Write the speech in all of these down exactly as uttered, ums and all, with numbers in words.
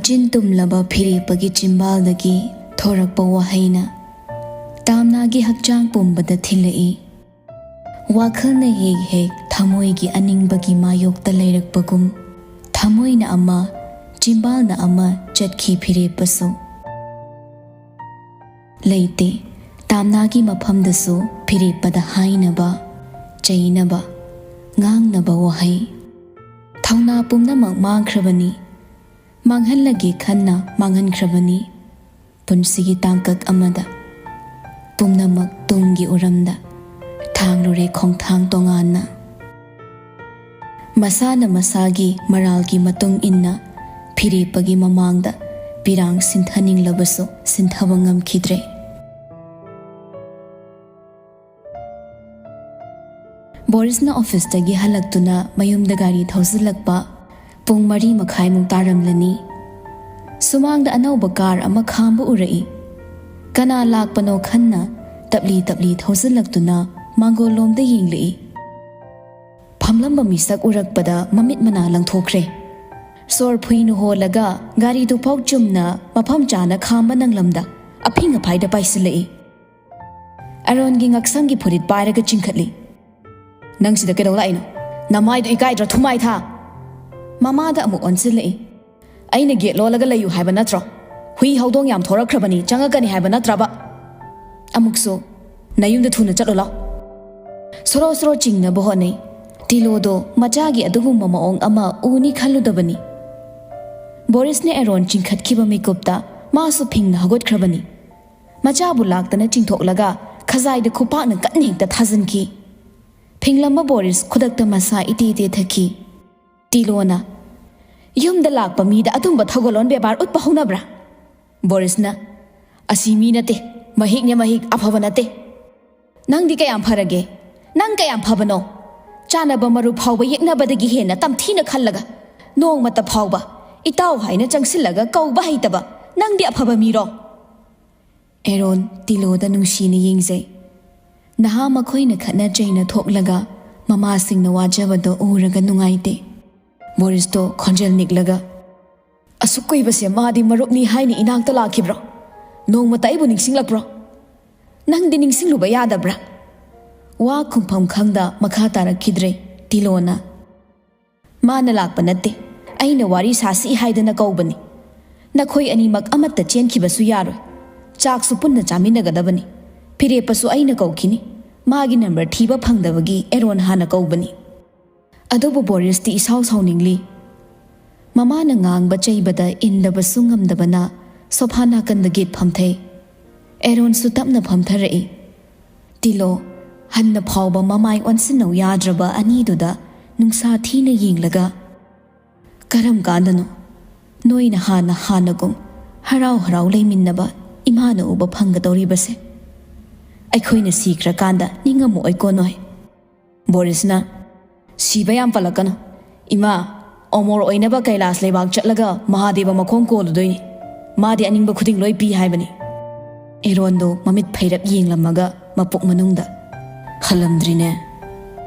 ꯃꯆꯤꯟ ꯇꯨꯝꯂꯕ ꯐꯤꯔꯦꯞꯄꯒꯤ ꯆꯤꯝꯕꯥꯜꯗꯒꯤ ꯊꯣꯔꯛꯄ ꯋꯥꯍꯩꯅ ꯇꯥꯝꯅꯥꯒꯤ ꯍꯛꯆꯥꯡ ꯄꯨꯝꯕꯗ ꯊꯤꯜꯂꯛꯏ꯫ ꯋꯥꯈꯜꯅ ꯍꯦꯛ ꯍꯦꯛ ꯊꯃꯣꯏꯒꯤ ꯑꯅꯤꯡꯕꯒꯤ ꯃꯥꯌꯣꯛꯇ ꯂꯩꯔꯛꯄꯒꯨꯝ, ꯊꯃꯣꯏꯅ ꯑꯃ, ꯆꯤꯝꯕꯥꯜꯅ ꯑꯃ ꯆꯠꯈꯤ ꯐꯤꯔꯦꯞꯄꯁꯨ꯫ ꯂꯩꯇꯦ꯫ ꯇꯥꯝꯅꯥꯒꯤ ꯃꯐꯝꯗꯁꯨ ꯐꯤꯔꯦꯞꯄꯗ ꯍꯥꯏꯅꯕ, ꯆꯩꯅꯕ, ꯉꯥꯡꯅꯕ ꯋꯥꯍꯩ꯫ ꯊꯧꯅꯥ ꯄꯨꯝꯅꯃꯛ ꯃꯥꯡꯈ꯭ꯔꯕꯅꯤ꯫ ꯃꯥꯡꯍꯜꯂꯒꯦ ꯈꯟꯅ ꯃꯥꯡꯍꯟꯈ꯭ꯔꯕꯅꯤ꯫ ꯄꯨꯟꯁꯤꯒꯤ ꯇꯥꯡꯀꯛ ꯑꯃꯗ ꯄꯨꯝꯅꯃꯛ ꯇꯨꯡꯒꯤ ꯎꯔꯝꯗ ꯊꯥꯡꯂꯨꯔꯦ ꯈꯣꯡꯊꯥꯡ ꯇꯣꯉꯥꯟꯅ꯫ ꯃꯁꯥꯅ ꯃꯁꯥꯒꯤ ꯃꯔꯥꯜꯒꯤ ꯃꯇꯨꯡ ꯏꯟꯅ ꯐꯤꯔꯦꯞꯄꯒꯤ ꯃꯃꯥꯡꯗ ꯄꯤꯔꯥꯡ ꯁꯤꯟꯊꯅꯤꯡꯂꯕꯁꯨ ꯁꯤꯟꯊꯕ ꯉꯝꯈꯤꯗ꯭ꯔꯦ꯫ ꯕꯣꯔꯤꯁꯅ ꯑꯣꯐꯤꯁꯇꯒꯤ ꯍꯜꯂꯛꯇꯨꯅ ꯃꯌꯨꯝꯗ ꯒꯥꯔꯤ ꯊꯧꯖꯤꯜꯂꯛꯄ ꯄꯨꯡ ꯃꯔꯤ ꯃꯈꯥꯏꯃꯨꯛ ꯇꯥꯔꯝꯂꯅꯤ꯫ ꯁꯨꯃꯥꯡꯗ ꯑꯅꯧꯕ ꯀꯥꯔ ꯑꯃ ꯈꯥꯝꯕ ꯎꯔꯛꯏ꯫ ꯀꯅꯥ ꯂꯥꯛꯄꯅꯣ ꯈꯟꯅ ꯇꯞꯂꯤ ꯇꯞꯂꯤ ꯊꯧꯖꯤꯜꯂꯛꯇꯨꯅ ꯃꯥꯡꯒꯣꯜꯂꯣꯝꯗ ꯌꯦꯡꯂꯛꯏ꯫ ꯐꯝꯂꯝꯕ ꯃꯤꯁꯛ ꯎꯔꯛꯄꯗ ꯃꯃꯤꯠ ꯃꯅꯥ ꯂꯪꯊꯣꯛꯈ꯭ꯔꯦ꯫ ꯁꯣꯔ ꯐꯨꯏꯅ ꯍꯣꯜꯂꯒ ꯒꯥꯔꯤꯗꯨ ꯐꯥꯎ ꯆꯨꯝꯅ ꯃꯐꯝ ꯆꯥꯅ ꯈꯥꯝꯕ ꯅꯪꯂꯝꯗ ꯑꯐꯤꯡ ꯑꯐꯥꯏꯗ ꯄꯥꯏꯁꯤꯜꯂꯛꯏ꯫ ꯑꯔꯣꯟꯒꯤ ꯉꯛꯁꯝꯒꯤ ꯐꯨꯔꯤꯠ ꯄꯥꯏꯔꯒ ꯆꯤꯡꯈꯠꯂꯤ꯫ "ꯅꯪ ꯁꯤꯗ ꯀꯩꯗꯧ ꯂꯥꯛꯏꯅꯣ? ꯅꯃꯥꯏꯗꯣ ꯏꯀꯥꯏꯗ꯭ꯔꯣ, ꯊꯨꯃꯥꯏ ꯊꯥ?" ꯃꯃꯥꯗ ꯑꯃꯨꯛ ꯑꯣꯟꯁꯤꯜꯂꯛꯏ꯫ "ꯑꯩꯅ ꯒꯦꯠ ꯂꯣꯜꯂꯒ ꯂꯩꯌꯨ ꯍꯥꯏꯕ ꯅꯠꯇ꯭ꯔꯣ? ꯍꯨꯏ ꯍꯧꯗꯣꯡ ꯌꯥꯝ ꯊꯣꯔꯛꯈ꯭ꯔꯕꯅꯤ, ꯆꯪꯉꯛꯀꯅꯤ ꯍꯥꯏꯕ ꯅꯠꯇ꯭ꯔꯕ?" ꯑꯃꯨꯛꯁꯨ, "ꯅꯌꯨꯝꯗ ꯊꯨꯅ ꯆꯠꯂꯨ ꯂꯥꯎ꯫" ꯁꯣꯔꯣ ꯁꯣꯔꯣ ꯆꯤꯡꯅꯕ ꯍꯣꯠꯅꯩ꯫ ꯇꯤꯂꯣꯗꯣ ꯃꯆꯥꯒꯤ ꯑꯗꯨꯒꯨꯝꯕ ꯃꯑꯣꯡ ꯑꯃ ꯎꯅꯤ ꯈꯜꯂꯨꯗꯕꯅꯤ꯫ ꯕꯣꯔꯤꯁꯅ ꯑꯦꯔꯣꯟ ꯆꯤꯡꯈꯠꯈꯤꯕ ꯃꯤꯀꯨꯞꯇ ꯃꯥꯁꯨ ꯐꯤꯡꯅ ꯍꯧꯒꯠꯈ꯭ꯔꯕꯅꯤ꯫ ꯃꯆꯥꯕꯨ ꯂꯥꯛꯇꯅ ꯆꯤꯡꯊꯣꯛꯂꯒ ꯈꯖꯥꯏꯗ ꯈꯨꯄꯥꯛꯅ ꯀꯟꯅ ꯍꯦꯛꯇ ꯊꯥꯖꯤꯟꯈꯤ꯫ ꯐꯤꯡꯂꯝꯕ ꯕꯣꯔꯤꯁ ꯈꯨꯗꯛꯇ ꯃꯁꯥ ꯏꯇꯦ ꯇꯦꯊꯈꯤ꯫ ꯇꯤꯂꯣꯅ, "ꯌꯨꯝꯗ ꯂꯥꯛꯄ ꯃꯤꯗ ꯑꯗꯨꯝꯕ ꯊꯧꯒꯜꯂꯣꯟ ꯕꯦꯕꯥꯔ ꯎꯠꯄ ꯍꯧꯅꯕ꯭ꯔꯥ?" ꯕꯣꯔꯤꯁꯅ, "ꯑꯁꯤ ꯃꯤ ꯅꯠꯇꯦ, ꯃꯍꯤꯛꯅꯦ ꯃꯍꯤꯛ, ꯑꯐꯕ ꯅꯠꯇꯦ꯫ ꯅꯪꯗꯤ ꯀꯌꯥꯝ ꯐꯔꯒꯦ? ꯅꯪ ꯀꯌꯥꯝ ꯐꯕꯅꯣ? ꯆꯥꯅꯕ ꯃꯔꯨꯞ ꯐꯥꯎꯕ ꯌꯦꯛꯅꯕꯗꯒꯤ ꯍꯦꯟꯅ ꯇꯝꯊꯤꯅ ꯈꯜꯂꯒ, ꯅꯣꯡꯃꯇ ꯐꯥꯎꯕ ꯏꯇꯥꯎ ꯍꯥꯏꯅ ꯆꯪꯁꯤꯜꯂꯒ ꯀꯧꯕ ꯍꯩꯇꯕ ꯅꯪꯗꯤ ꯑꯐꯕ ꯃꯤꯔꯣ?" ꯑꯦꯔꯣꯟ ꯇꯤꯂꯣꯗ ꯅꯨꯡꯁꯤꯅ ꯌꯦꯡꯖꯩ꯫ ꯅꯍꯥ ꯃꯈꯣꯏꯅ ꯈꯠꯅ ꯆꯩꯅ ꯊꯣꯛꯂꯒ ꯃꯃꯥꯁꯤꯡꯅ ꯋꯥꯖꯕꯗꯣ ꯎꯔꯒ ꯅꯨꯡꯉꯥꯏꯇꯦ꯫ ꯕꯣꯔꯤꯁꯇꯣ ꯈꯣꯟꯖꯦꯜ ꯅꯤꯛꯂꯒ, "ꯑꯁꯨꯛ ꯀꯨꯏꯕꯁꯦ ꯃꯥꯗꯤ ꯃꯔꯨꯞꯅꯤ ꯍꯥꯏꯅ ꯏꯅꯥꯛꯇ ꯂꯥꯛꯈꯤꯕ꯭ꯔꯣ? ꯅꯣꯡꯃꯇ ꯑꯩꯕꯨ ꯅꯤꯡꯁꯤꯡꯂꯛꯄ꯭ꯔꯣ? ꯅꯪꯗꯤ ꯅꯤꯡꯁꯤꯡꯂꯨꯕ ꯌꯥꯗꯕ꯭ꯔꯥ?" ꯋꯥ ꯈꯨꯝꯐꯝ ꯈꯪꯗ ꯃꯈꯥ ꯇꯥꯔꯛꯈꯤꯗ꯭ꯔꯦ ꯇꯤꯂꯣꯅ꯫ "ꯃꯥꯅ ꯂꯥꯛꯄ ꯅꯠꯇꯦ, ꯑꯩꯅ ꯋꯥꯔꯤ ꯁꯥꯁꯤ ꯍꯥꯏꯗꯅ ꯀꯧꯕꯅꯤ꯫ ꯅꯈꯣꯏ ꯑꯅꯤꯃꯛ ꯑꯃꯠꯇ ꯆꯦꯟꯈꯤꯕꯁꯨ ꯌꯥꯔꯣꯏ꯫ ꯆꯥꯛꯁꯨ ꯄꯨꯟꯅ ꯆꯥꯃꯤꯟꯅꯒꯗꯕꯅꯤ꯫ ꯐꯤꯔꯦꯞꯄꯁꯨ ꯑꯩꯅ ꯀꯧꯈꯤꯅꯤ꯫ ꯃꯥꯒꯤ ꯅꯝꯕꯔ ꯊꯤꯕ ꯐꯪꯗꯕꯒꯤ ꯑꯦꯔꯣꯟ ꯍꯥꯟꯅ ꯀꯧꯕꯅꯤ꯫" ꯑꯗꯨꯕꯨ ꯕꯣꯔꯤꯁꯇꯤ ꯏꯁꯥꯎ ꯁꯥꯎꯅꯤꯡꯂꯤ꯫ ꯃꯃꯥꯅ ꯉꯥꯡꯕ ꯆꯩꯕꯗ ꯏꯟꯗꯕꯁꯨ ꯉꯝꯗꯕꯅ ꯁꯣꯐꯥ ꯅꯥꯀꯟꯗ ꯒꯤꯠ ꯐꯝꯊꯩ꯫ ꯑꯦꯔꯣꯟꯁꯨ ꯇꯞꯅ ꯐꯝꯊꯔꯛꯏ꯫ ꯇꯤꯂꯣ, ꯍꯟꯅ ꯐꯥꯎꯕ ꯃꯃꯥꯏ ꯑꯣꯟꯁꯤꯟꯅꯧ ꯌꯥꯗ꯭ꯔꯕ ꯑꯅꯤꯗꯨꯗ ꯅꯨꯡꯁꯥ ꯊꯤꯅ ꯌꯦꯡꯂꯒ, "ꯀꯔꯝ ꯀꯥꯟꯗꯅꯣ ꯅꯣꯏꯅ ꯍꯥꯟꯅ ꯍꯥꯟꯅꯒꯨꯝ ꯍꯔꯥꯎ ꯍꯔꯥꯎ ꯂꯩꯃꯤꯟꯅꯕ ꯏꯃꯥꯅ ꯎꯕ ꯐꯪꯒꯗꯧꯔꯤꯕꯁꯦ? ꯑꯩꯈꯣꯏꯅ ꯁꯤꯈ꯭ꯔꯀꯥꯟꯗ ꯅꯤꯡꯉꯝꯃꯛꯑꯣꯏꯀꯣ ꯅꯣꯏ?" ꯕꯣꯔꯤꯁꯅ, "ꯁꯤꯕ ꯌꯥꯝ ꯄꯜꯂꯛꯀꯅꯨ꯫ ꯏꯃꯥ, ꯑꯃꯣꯔ ꯑꯣꯏꯅꯕ ꯀꯩꯂꯥꯁ ꯂꯩꯕꯥꯛ ꯆꯠꯂꯒ ꯃꯍꯥꯗꯦꯕ ꯃꯈꯣꯡ ꯀꯣꯜꯂꯨꯗꯣꯏꯅꯤ꯫ ꯃꯥꯗꯤ ꯑꯅꯤꯡꯕ ꯈꯨꯗꯤꯡ ꯂꯣꯏ ꯄꯤ ꯍꯥꯏꯕꯅꯤ꯫" ꯑꯦꯔꯣꯟꯗꯣ ꯃꯃꯤꯠ ꯐꯩꯔꯞ ꯌꯦꯡꯂꯝꯃꯒ ꯃꯄꯨꯛ ꯃꯅꯨꯡꯗ, "ꯍꯜꯂꯝꯗ꯭ꯔꯤꯅꯦ꯫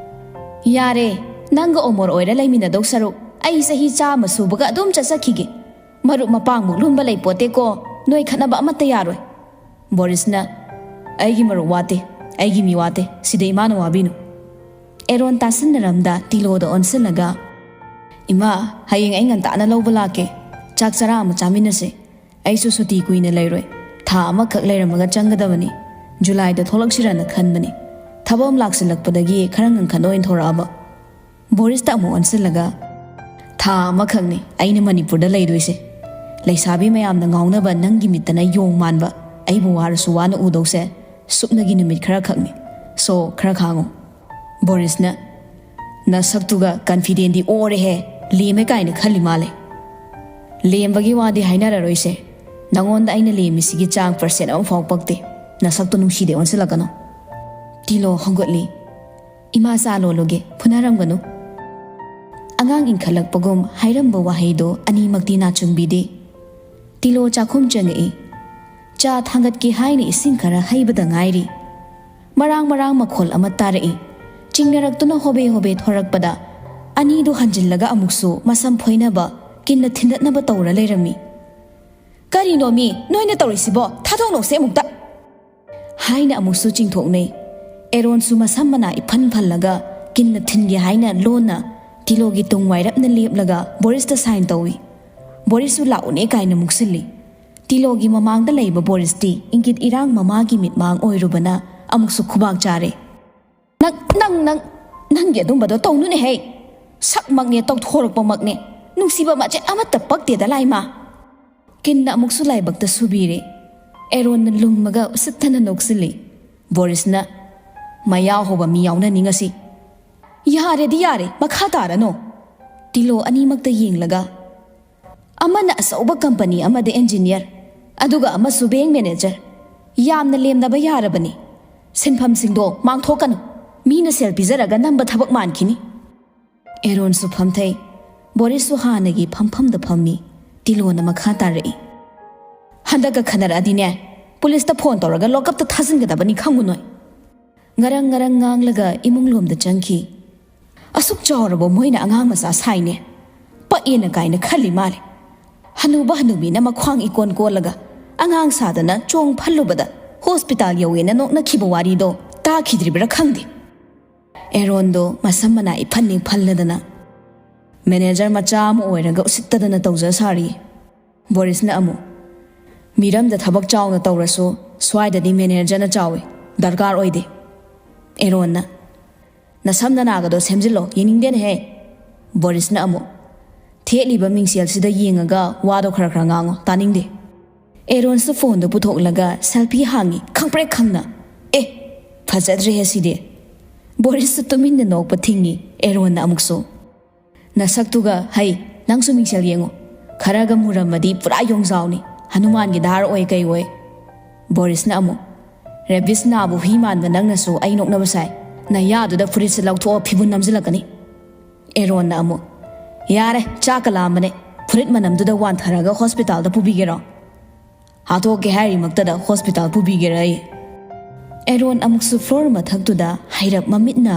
ꯌꯥꯔꯦ, ꯅꯪꯒ ꯑꯣꯃꯣꯔ ꯑꯣꯏꯔ ꯂꯩꯃꯤꯟꯅꯗꯧ ꯁꯔꯨꯛ ꯑꯩ ꯆꯍꯤ ꯆꯥꯝꯃ ꯁꯨꯕꯒ ꯑꯗꯨꯝ ꯆꯠꯆꯈꯤꯒꯦ꯫ ꯃꯔꯨꯞ ꯃꯄꯥꯡꯃꯨꯛ ꯂꯨꯝꯕ ꯂꯩꯄꯣꯠꯇꯦꯀꯣ, ꯅꯣꯏ ꯈꯠꯅꯕ ꯑꯃꯠꯇ ꯌꯥꯔꯣꯏ꯫" ꯕꯣꯔꯤꯁꯅ, "ꯑꯩꯒꯤ ꯃꯔꯨꯞ ꯋꯥꯠꯇꯦ, ꯑꯩꯒꯤ ꯃꯤ ꯋꯥꯠꯇꯦ, ꯁꯤꯗ ꯏꯃꯥꯅ ꯋꯥꯕꯤꯅꯨ꯫" ꯑꯦꯔꯣꯟ ꯇꯥꯁꯤꯟꯅꯔꯝꯗ ꯇꯤꯂꯣꯗ ꯑꯣꯟꯁꯤꯜꯂꯒ, "ꯏꯃꯥ, ꯍꯌꯦꯡ ꯑꯩ ꯉꯟꯇꯥꯅ ꯂꯧꯕ ꯂꯥꯛꯀꯦ꯫ ꯆꯥꯛ ꯆꯔꯥ ꯑꯃ ꯆꯥꯃꯤꯟꯅꯁꯦ꯫ ꯑꯩꯁꯨ ꯁꯨꯇꯤ ꯀꯨꯏꯅ ꯂꯩꯔꯣꯏ꯫ ꯊꯥ ꯑꯃꯈꯛ ꯂꯩꯔꯝꯃꯒ ꯆꯪꯒꯗꯕꯅꯤ꯫ ꯖꯨꯂꯥꯏꯗ ꯊꯣꯛꯂꯛꯁꯤꯔꯅ ꯈꯟꯕꯅꯤ꯫ ꯊꯕꯛ ꯑꯃ ꯂꯥꯛꯁꯤꯜꯂꯛꯄꯗꯒꯤ ꯈꯔ ꯉꯟꯈꯠꯅ ꯑꯣꯏꯅ ꯊꯣꯔꯛꯑꯕ꯫" ꯕꯣꯔꯤꯁꯇ ꯑꯃꯨꯛ ꯑꯣꯟꯁꯤꯜꯂꯒ, "ꯊꯥ ꯑꯃꯈꯛꯅꯤ ꯑꯩꯅ ꯃꯅꯤꯄꯨꯔꯗ ꯂꯩꯗꯣꯏꯁꯦ꯫ ꯂꯩꯁꯥꯕꯤ ꯃꯌꯥꯝꯅ ꯉꯥꯎꯅꯕ ꯅꯪꯒꯤ ꯃꯤꯠꯇꯅ ꯌꯣꯡ ꯃꯥꯟꯕ ꯑꯩꯕꯨ ꯋꯥꯔꯁꯨ ꯋꯥꯅ ꯎꯗꯧꯁꯦ ꯁꯨꯞꯅꯒꯤ ꯅꯨꯃꯤꯠ ꯈꯔꯈꯛꯅꯤ꯫ ꯁꯣ, ꯈꯔ ꯈꯥꯡꯉꯨ꯫" ꯕꯣꯔꯤꯁꯅ, "ꯅꯁꯛꯇꯨꯒ ꯀꯟꯐꯤꯗꯦꯟꯗꯤ ꯑꯣꯔꯦꯍꯦ, ꯂꯦꯝꯃꯦ ꯀꯥꯏꯅ ꯈꯜꯂꯤ ꯃꯥꯜꯂꯦ꯫ ꯂꯦꯝꯕꯒꯤ ꯋꯥꯗꯤ ꯍꯥꯏꯅꯔꯔꯣꯏꯁꯦ꯫ ꯅꯉꯣꯟꯗ ꯑꯩꯅ ꯂꯦꯝꯃꯤꯁꯤꯒꯤ ꯆꯥꯡ ꯄꯔꯁꯦꯟ ꯑꯃꯐꯥꯎ ꯄꯛꯇꯦ꯫ ꯅꯁꯛꯇꯨ ꯅꯨꯡꯁꯤꯗꯦ ꯑꯣꯟꯁꯤꯜꯂꯛꯀꯅꯨ꯫" ꯇꯤꯂꯣ ꯍꯧꯒꯠꯂꯤ꯫ "ꯏꯃꯥ ꯆꯥ ꯂꯣꯜꯂꯨꯒꯦ, ꯐꯨꯅꯔꯝꯒꯅꯨ꯫" ꯑꯉꯥꯡ ꯏꯟꯈꯠꯂꯛꯄꯒꯨꯝ ꯍꯥꯏꯔꯝꯕ ꯋꯥꯍꯩꯗꯣ ꯑꯅꯤꯃꯛꯇꯤ ꯅꯥꯆꯨꯡꯕꯤꯗꯦ꯫ ꯇꯤꯂꯣ ꯆꯥꯛꯈꯨꯝ ꯆꯪꯉꯛꯏ꯫ ꯆꯥ ꯊꯥꯡꯒꯠꯀꯦ ꯍꯥꯏꯅ ꯏꯁꯤꯡ ꯈꯔ ꯍꯩꯕꯗ ꯉꯥꯏꯔꯤ꯫ ꯃꯔꯥꯡ ꯃꯔꯥꯡ ꯃꯈꯣꯜ ꯑꯃ ꯇꯥꯔꯛꯏ꯫ ꯆꯤꯡꯅꯔꯛꯇꯨꯅ ꯍꯣꯕꯦ ꯍꯣꯕꯦ ꯊꯣꯔꯛꯄꯗ ꯑꯅꯤꯗꯨ ꯍꯟꯖꯤꯜꯂꯒ ꯑꯃꯨꯛꯁꯨ ꯃꯁꯝ ꯐꯣꯏꯅꯕ ꯀꯤꯟꯅ ꯊꯤꯟꯗꯠꯅꯕ ꯇꯧꯔ ꯂꯩꯔꯝꯃꯤ꯫ "ꯀꯔꯤꯅꯣ ꯃꯤ ꯅꯣꯏꯅ ꯇꯧꯔꯤꯁꯤꯕꯣ? ꯊꯥꯗꯣꯛꯅꯧꯁꯦ ꯑꯃꯨꯛꯇ!" ꯍꯥꯏꯅ ꯑꯃꯨꯛꯁꯨ ꯆꯤꯡꯊꯣꯛꯅꯩ꯫ ꯑꯦꯔꯣꯟꯁꯨ ꯃꯁꯝ ꯃꯅꯥ ꯏꯐꯟ ꯐꯜꯂꯒ ꯀꯤꯟꯅ ꯊꯤꯟꯒꯦ ꯍꯥꯏꯅ ꯂꯣꯟꯅ ꯇꯤꯂꯣꯒꯤ ꯇꯨꯡ ꯋꯥꯏꯔꯞꯅ ꯂꯦꯞꯂꯒ ꯕꯣꯔꯤꯁꯇ ꯁꯥꯏꯟ ꯇꯧꯏ꯫ ꯕꯣꯔꯤꯁꯁꯨ ꯂꯥꯛꯎꯅꯦ ꯀꯥꯏꯅ ꯃꯨꯛꯁꯤꯜꯂꯤ꯫ ꯇꯤꯂꯣꯒꯤ ꯃꯃꯥꯡꯗ ꯂꯩꯕ ꯕꯣꯔꯤꯁꯇꯤ ꯏꯪꯒꯤꯠ ꯏꯔꯥꯡ ꯃꯃꯥꯒꯤ ꯃꯤꯠꯃꯥꯡ ꯑꯣꯏꯔꯨꯕꯅ ꯑꯃꯨꯛꯁꯨ ꯈꯨꯕꯥꯛ ꯆꯥꯔꯦ꯫ "ꯅꯪ, ꯅꯪ, ꯅꯪ, ꯅꯪꯒꯤ ꯑꯗꯨꯝꯕꯗꯣ ꯇꯧꯅꯨꯅꯦꯍꯦ꯫ ꯁꯛꯃꯛꯅꯦ ꯇꯧꯊꯣꯔꯛꯄꯃꯛꯅꯦ꯫ ꯅꯨꯡꯁꯤꯕ ꯃꯆꯦꯠ ꯑꯃꯠꯇ ꯄꯛꯇꯦꯗ ꯂꯥꯏꯃ!" ꯀꯤꯟꯅ ꯑꯃꯨꯛꯁꯨ ꯂꯥꯏꯕꯛꯇ ꯁꯨꯕꯤꯔꯦ꯫ ꯑꯦꯔꯣꯟꯅ ꯂꯨꯝꯃꯒ ꯎꯁꯤꯠꯇꯅ ꯅꯣꯛꯁꯤꯜꯂꯤ꯫ ꯕꯣꯔꯤꯁꯅ, "ꯃꯌꯥ ꯍꯧꯕ ꯃꯤ ꯌꯥꯎꯅꯅꯤ ꯉꯁꯤ꯫ ꯌꯥꯔꯦꯗꯤ ꯌꯥꯔꯦ, ꯃꯈꯥ ꯇꯥꯔꯅꯣ!" ꯇꯤꯂꯣ ꯑꯅꯤꯃꯛꯇ ꯌꯦꯡꯂꯒ, "ꯑꯃꯅ ꯑꯆꯧꯕ ꯀꯝꯄꯅꯤ ꯑꯃꯗ ꯏꯟꯖꯤꯅꯤꯌꯔ, ꯑꯗꯨꯒ ꯑꯃꯁꯨ ꯕꯦꯡꯛ ꯃꯦꯅꯦꯖꯔ꯫ ꯌꯥꯝꯅ ꯂꯦꯝꯅꯕ ꯌꯥꯔꯕꯅꯤ꯫ ꯁꯤꯟꯐꯝꯁꯤꯡꯗꯣ ꯃꯥꯡꯊꯣꯛꯀꯅꯨ꯫ ꯃꯤꯅ ꯁꯦꯜ ꯄꯤꯖꯔꯒ ꯅꯝꯕ ꯊꯕꯛ ꯃꯥꯟꯈꯤꯅꯤ꯫" ꯑꯦꯔꯣꯟꯁꯨ ꯐꯝꯊꯩ꯫ ꯕꯣꯔꯤꯁꯁꯨ ꯍꯥꯟꯅꯒꯤ ꯐꯝꯐꯝꯗ ꯐꯝꯃꯤ꯫ ꯇꯤꯂꯣꯅ ꯃꯈꯥ ꯇꯥꯔꯛꯏ, "ꯍꯟꯗꯛꯀ ꯈꯟꯅꯔꯛꯑꯗꯤꯅꯦ, ꯄꯨꯂꯤꯁꯇ ꯐꯣꯟ ꯇꯧꯔꯒ ꯂꯣꯀꯞꯇ ꯊꯥꯖꯤꯟꯒꯗꯕꯅꯤ, ꯈꯪꯉꯨ ꯅꯣꯏ!" ꯉꯔꯪ ꯉꯔꯪ ꯉꯥꯡꯂꯒ ꯏꯃꯨꯡ ꯂꯣꯝꯗ ꯆꯪꯈꯤ꯫ "ꯑꯁꯨꯛ ꯆꯥꯎꯔꯕ ꯃꯣꯏꯅ ꯑꯉꯥꯡ ꯃꯆꯥ ꯁꯥꯏꯅꯦ꯫ ꯄꯛꯑꯦꯅ ꯀꯥꯏꯅ ꯈꯜꯂꯤ ꯃꯥꯜꯂꯦ꯫ ꯍꯅꯨꯕ ꯍꯅꯨꯕꯤꯅ ꯃꯈ꯭ꯋꯥꯡ ꯏꯀꯣꯟ ꯀꯣꯜꯂꯒ ꯑꯉꯥꯡ ꯁꯥꯗꯅ ꯆꯣꯡ ꯐꯜꯂꯨꯕꯗ ꯍꯣꯁꯄꯤꯇꯥꯜ ꯌꯧꯋꯦꯅ ꯅꯣꯛꯅꯈꯤꯕ ꯋꯥꯔꯤꯗꯣ ꯇꯥꯈꯤꯗ꯭ꯔꯤꯕ꯭ꯔꯥ ꯈꯪꯗꯦ꯫" ꯑꯦꯔꯣꯟꯗꯣ ꯃꯁꯝ ꯃꯅꯥ ꯏꯐꯟ ꯏꯐꯜꯂꯗꯅ, "ꯃꯦꯅꯦꯖꯔ ꯃꯆꯥ ꯑꯃ ꯑꯣꯏꯔꯒ ꯎꯁꯤꯠꯇꯗꯅ ꯇꯧꯖ ꯁꯥꯔꯤ꯫" ꯕꯣꯔꯤꯁꯅ ꯑꯃꯨꯛ, "ꯃꯤꯔꯝꯗ ꯊꯕꯛ ꯆꯥꯎꯅ ꯇꯧꯔꯁꯨ ꯁ꯭ꯋꯥꯏꯗꯗꯤ ꯃꯦꯅꯦꯖꯔꯅ ꯆꯥꯎꯏ, ꯗꯔꯀꯥꯔ ꯑꯣꯏꯗꯦ꯫" ꯑꯦꯔꯣꯟꯅ, "ꯅꯁꯝ ꯅꯅꯥꯒꯗꯣ ꯁꯦꯝꯖꯤꯜꯂꯣ, ꯌꯦꯡꯅꯤꯡꯗꯦꯅꯦꯍꯦ꯫" ꯕꯣꯔꯤꯁꯅ ꯑꯃꯨꯛ, "ꯊꯦꯠꯂꯤꯕ ꯃꯤꯡꯁꯦꯜꯁꯤꯗ ꯌꯦꯡꯉꯒ ꯋꯥꯗꯣ ꯈꯔ ꯈꯔ ꯉꯥꯡꯉꯣ, ꯇꯥꯅꯤꯡꯗꯦ꯫" ꯑꯦꯔꯣꯟꯁꯨ ꯐꯣꯟꯗꯨ ꯄꯨꯊꯣꯛꯂꯒ ꯁꯦꯜꯐꯤ ꯍꯥꯡꯉꯤ ꯈꯪꯄ꯭ꯔꯦꯛ ꯈꯪꯅ꯫ "ꯑꯦ, ꯐꯖꯗ꯭ꯔꯦꯍꯦ ꯁꯤꯗꯤ!" ꯕꯣꯔꯤꯁꯁꯨ ꯇꯨꯃꯤꯟꯅ ꯅꯣꯛꯄ ꯊꯤꯡꯉꯤ꯫ ꯑꯦꯔꯣꯟꯅ ꯑꯃꯨꯛꯁꯨ, "ꯅꯁꯛꯇꯨꯒ, ꯍꯩ, ꯅꯪꯁꯨ ꯃꯤꯡꯁꯦꯜ ꯌꯦꯡꯉꯨ꯫ ꯈꯔꯒ ꯃꯨꯔꯝꯃꯗꯤ ꯄꯨꯔꯥ ꯌꯣꯡꯖꯥꯎꯅꯤ, ꯍꯅꯨꯃꯥꯟꯒꯤ ꯙꯥꯔ ꯑꯣꯏ ꯀꯩ ꯑꯣꯏ꯫" ꯕꯣꯔꯤꯁꯅ ꯑꯃꯨꯛ, "ꯔꯦꯕꯤꯁ ꯅꯥꯕ ꯍꯨꯏ ꯃꯥꯟꯕ ꯅꯪꯅꯁꯨ ꯑꯩ ꯅꯣꯛꯅꯕ ꯁꯥꯏ꯫ ꯅꯌꯥꯗꯨꯗ ꯐꯨꯔꯤꯠꯁꯦ ꯂꯧꯊꯣꯛꯑ ꯐꯤꯕꯨꯟ ꯅꯝꯖꯤꯜꯂꯛꯀꯅꯤ꯫" ꯑꯦꯔꯣꯟꯅ ꯑꯃꯨꯛ, "ꯌꯥꯔꯦ, ꯆꯥꯛꯀ ꯂꯥꯝꯕꯅꯦ꯫ ꯐꯨꯔꯤꯠ ꯃꯅꯝꯗꯨꯗ ꯋꯥꯟꯊꯔꯒ ꯍꯣꯁꯄꯤꯇꯥꯜꯗ ꯄꯨꯕꯤꯒꯦꯔꯣ?" "ꯍꯥꯠꯇꯣꯛꯀꯦ ꯍꯥꯏꯔꯤꯃꯛꯇꯗ ꯍꯣꯁꯄꯤꯇꯥꯜ ꯄꯨꯕꯤꯒꯦꯔꯥ ꯑꯩ?" ꯑꯦꯔꯣꯟ ꯑꯃꯨꯛꯁꯨ ꯐ꯭ꯂꯣꯔ ꯃꯊꯛꯇꯨꯗ ꯍꯩꯔꯞ ꯃꯃꯤꯠꯅ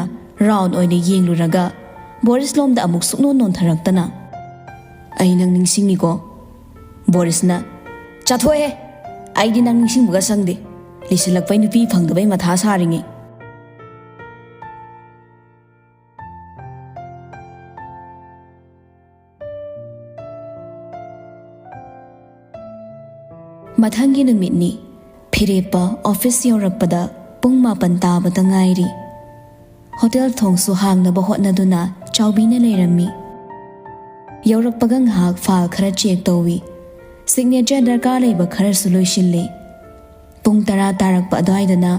ꯔꯥꯎꯟ ꯑꯣꯏꯅ ꯌꯦꯡꯂꯨꯔꯒ ꯕꯣꯔꯤꯁꯂꯣꯝꯗ ꯑꯃꯨꯛ ꯁꯨꯛꯅꯣꯟ ꯅꯣꯟꯊꯔꯛꯇꯅ, "ꯑꯩ ꯅꯪ ꯅꯤꯡꯁꯤꯡꯉꯤꯀꯣ?" ꯕꯣꯔꯤꯁꯅ, "ꯆꯥꯊꯣꯛꯑꯦ! ꯑꯩꯗꯤ ꯅꯪ ꯅꯤꯡꯁꯤꯡꯕꯒ ꯁꯪꯗꯦ꯫ ꯂꯤꯁꯤꯜꯂꯛꯄꯩ ꯅꯨꯄꯤ ꯐꯪꯗꯕꯩ ꯃꯊꯥ ꯁꯥꯔꯤꯉꯩ꯫" ꯃꯊꯪꯒꯤ ꯅꯨꯃꯤꯠꯅꯤ꯫ ꯐꯤꯔꯦꯞꯄ ꯑꯣꯐꯤꯁ ꯌꯧꯔꯛꯄꯗ ꯄꯨꯡ ꯃꯥꯄꯟ ꯇꯥꯕꯇ ꯉꯥꯏꯔꯤ꯫ ꯍꯣꯇꯦꯜ ꯊꯣꯡꯁꯨ ꯍꯥꯡꯅꯕ ꯍꯣꯠꯅꯗꯨꯅ ꯆꯥꯎꯕꯤꯅ ꯂꯩꯔꯝꯃꯤ꯫ ꯌꯧꯔꯛꯄꯒ ꯉꯥꯏꯍꯥꯛ ꯐꯥꯏꯜ ꯈꯔ ꯆꯦꯛ ꯇꯧꯏ꯫ ꯁꯤꯒꯅꯦꯆꯔ ꯗꯔꯀꯥꯔ ꯂꯩꯕ ꯈꯔꯁꯨ ꯂꯣꯏꯁꯤꯜꯂꯤ꯫ ꯄꯨꯡ ꯇꯔꯥ ꯇꯥꯔꯛꯄ ꯑꯗꯨꯋꯥꯏꯗꯅ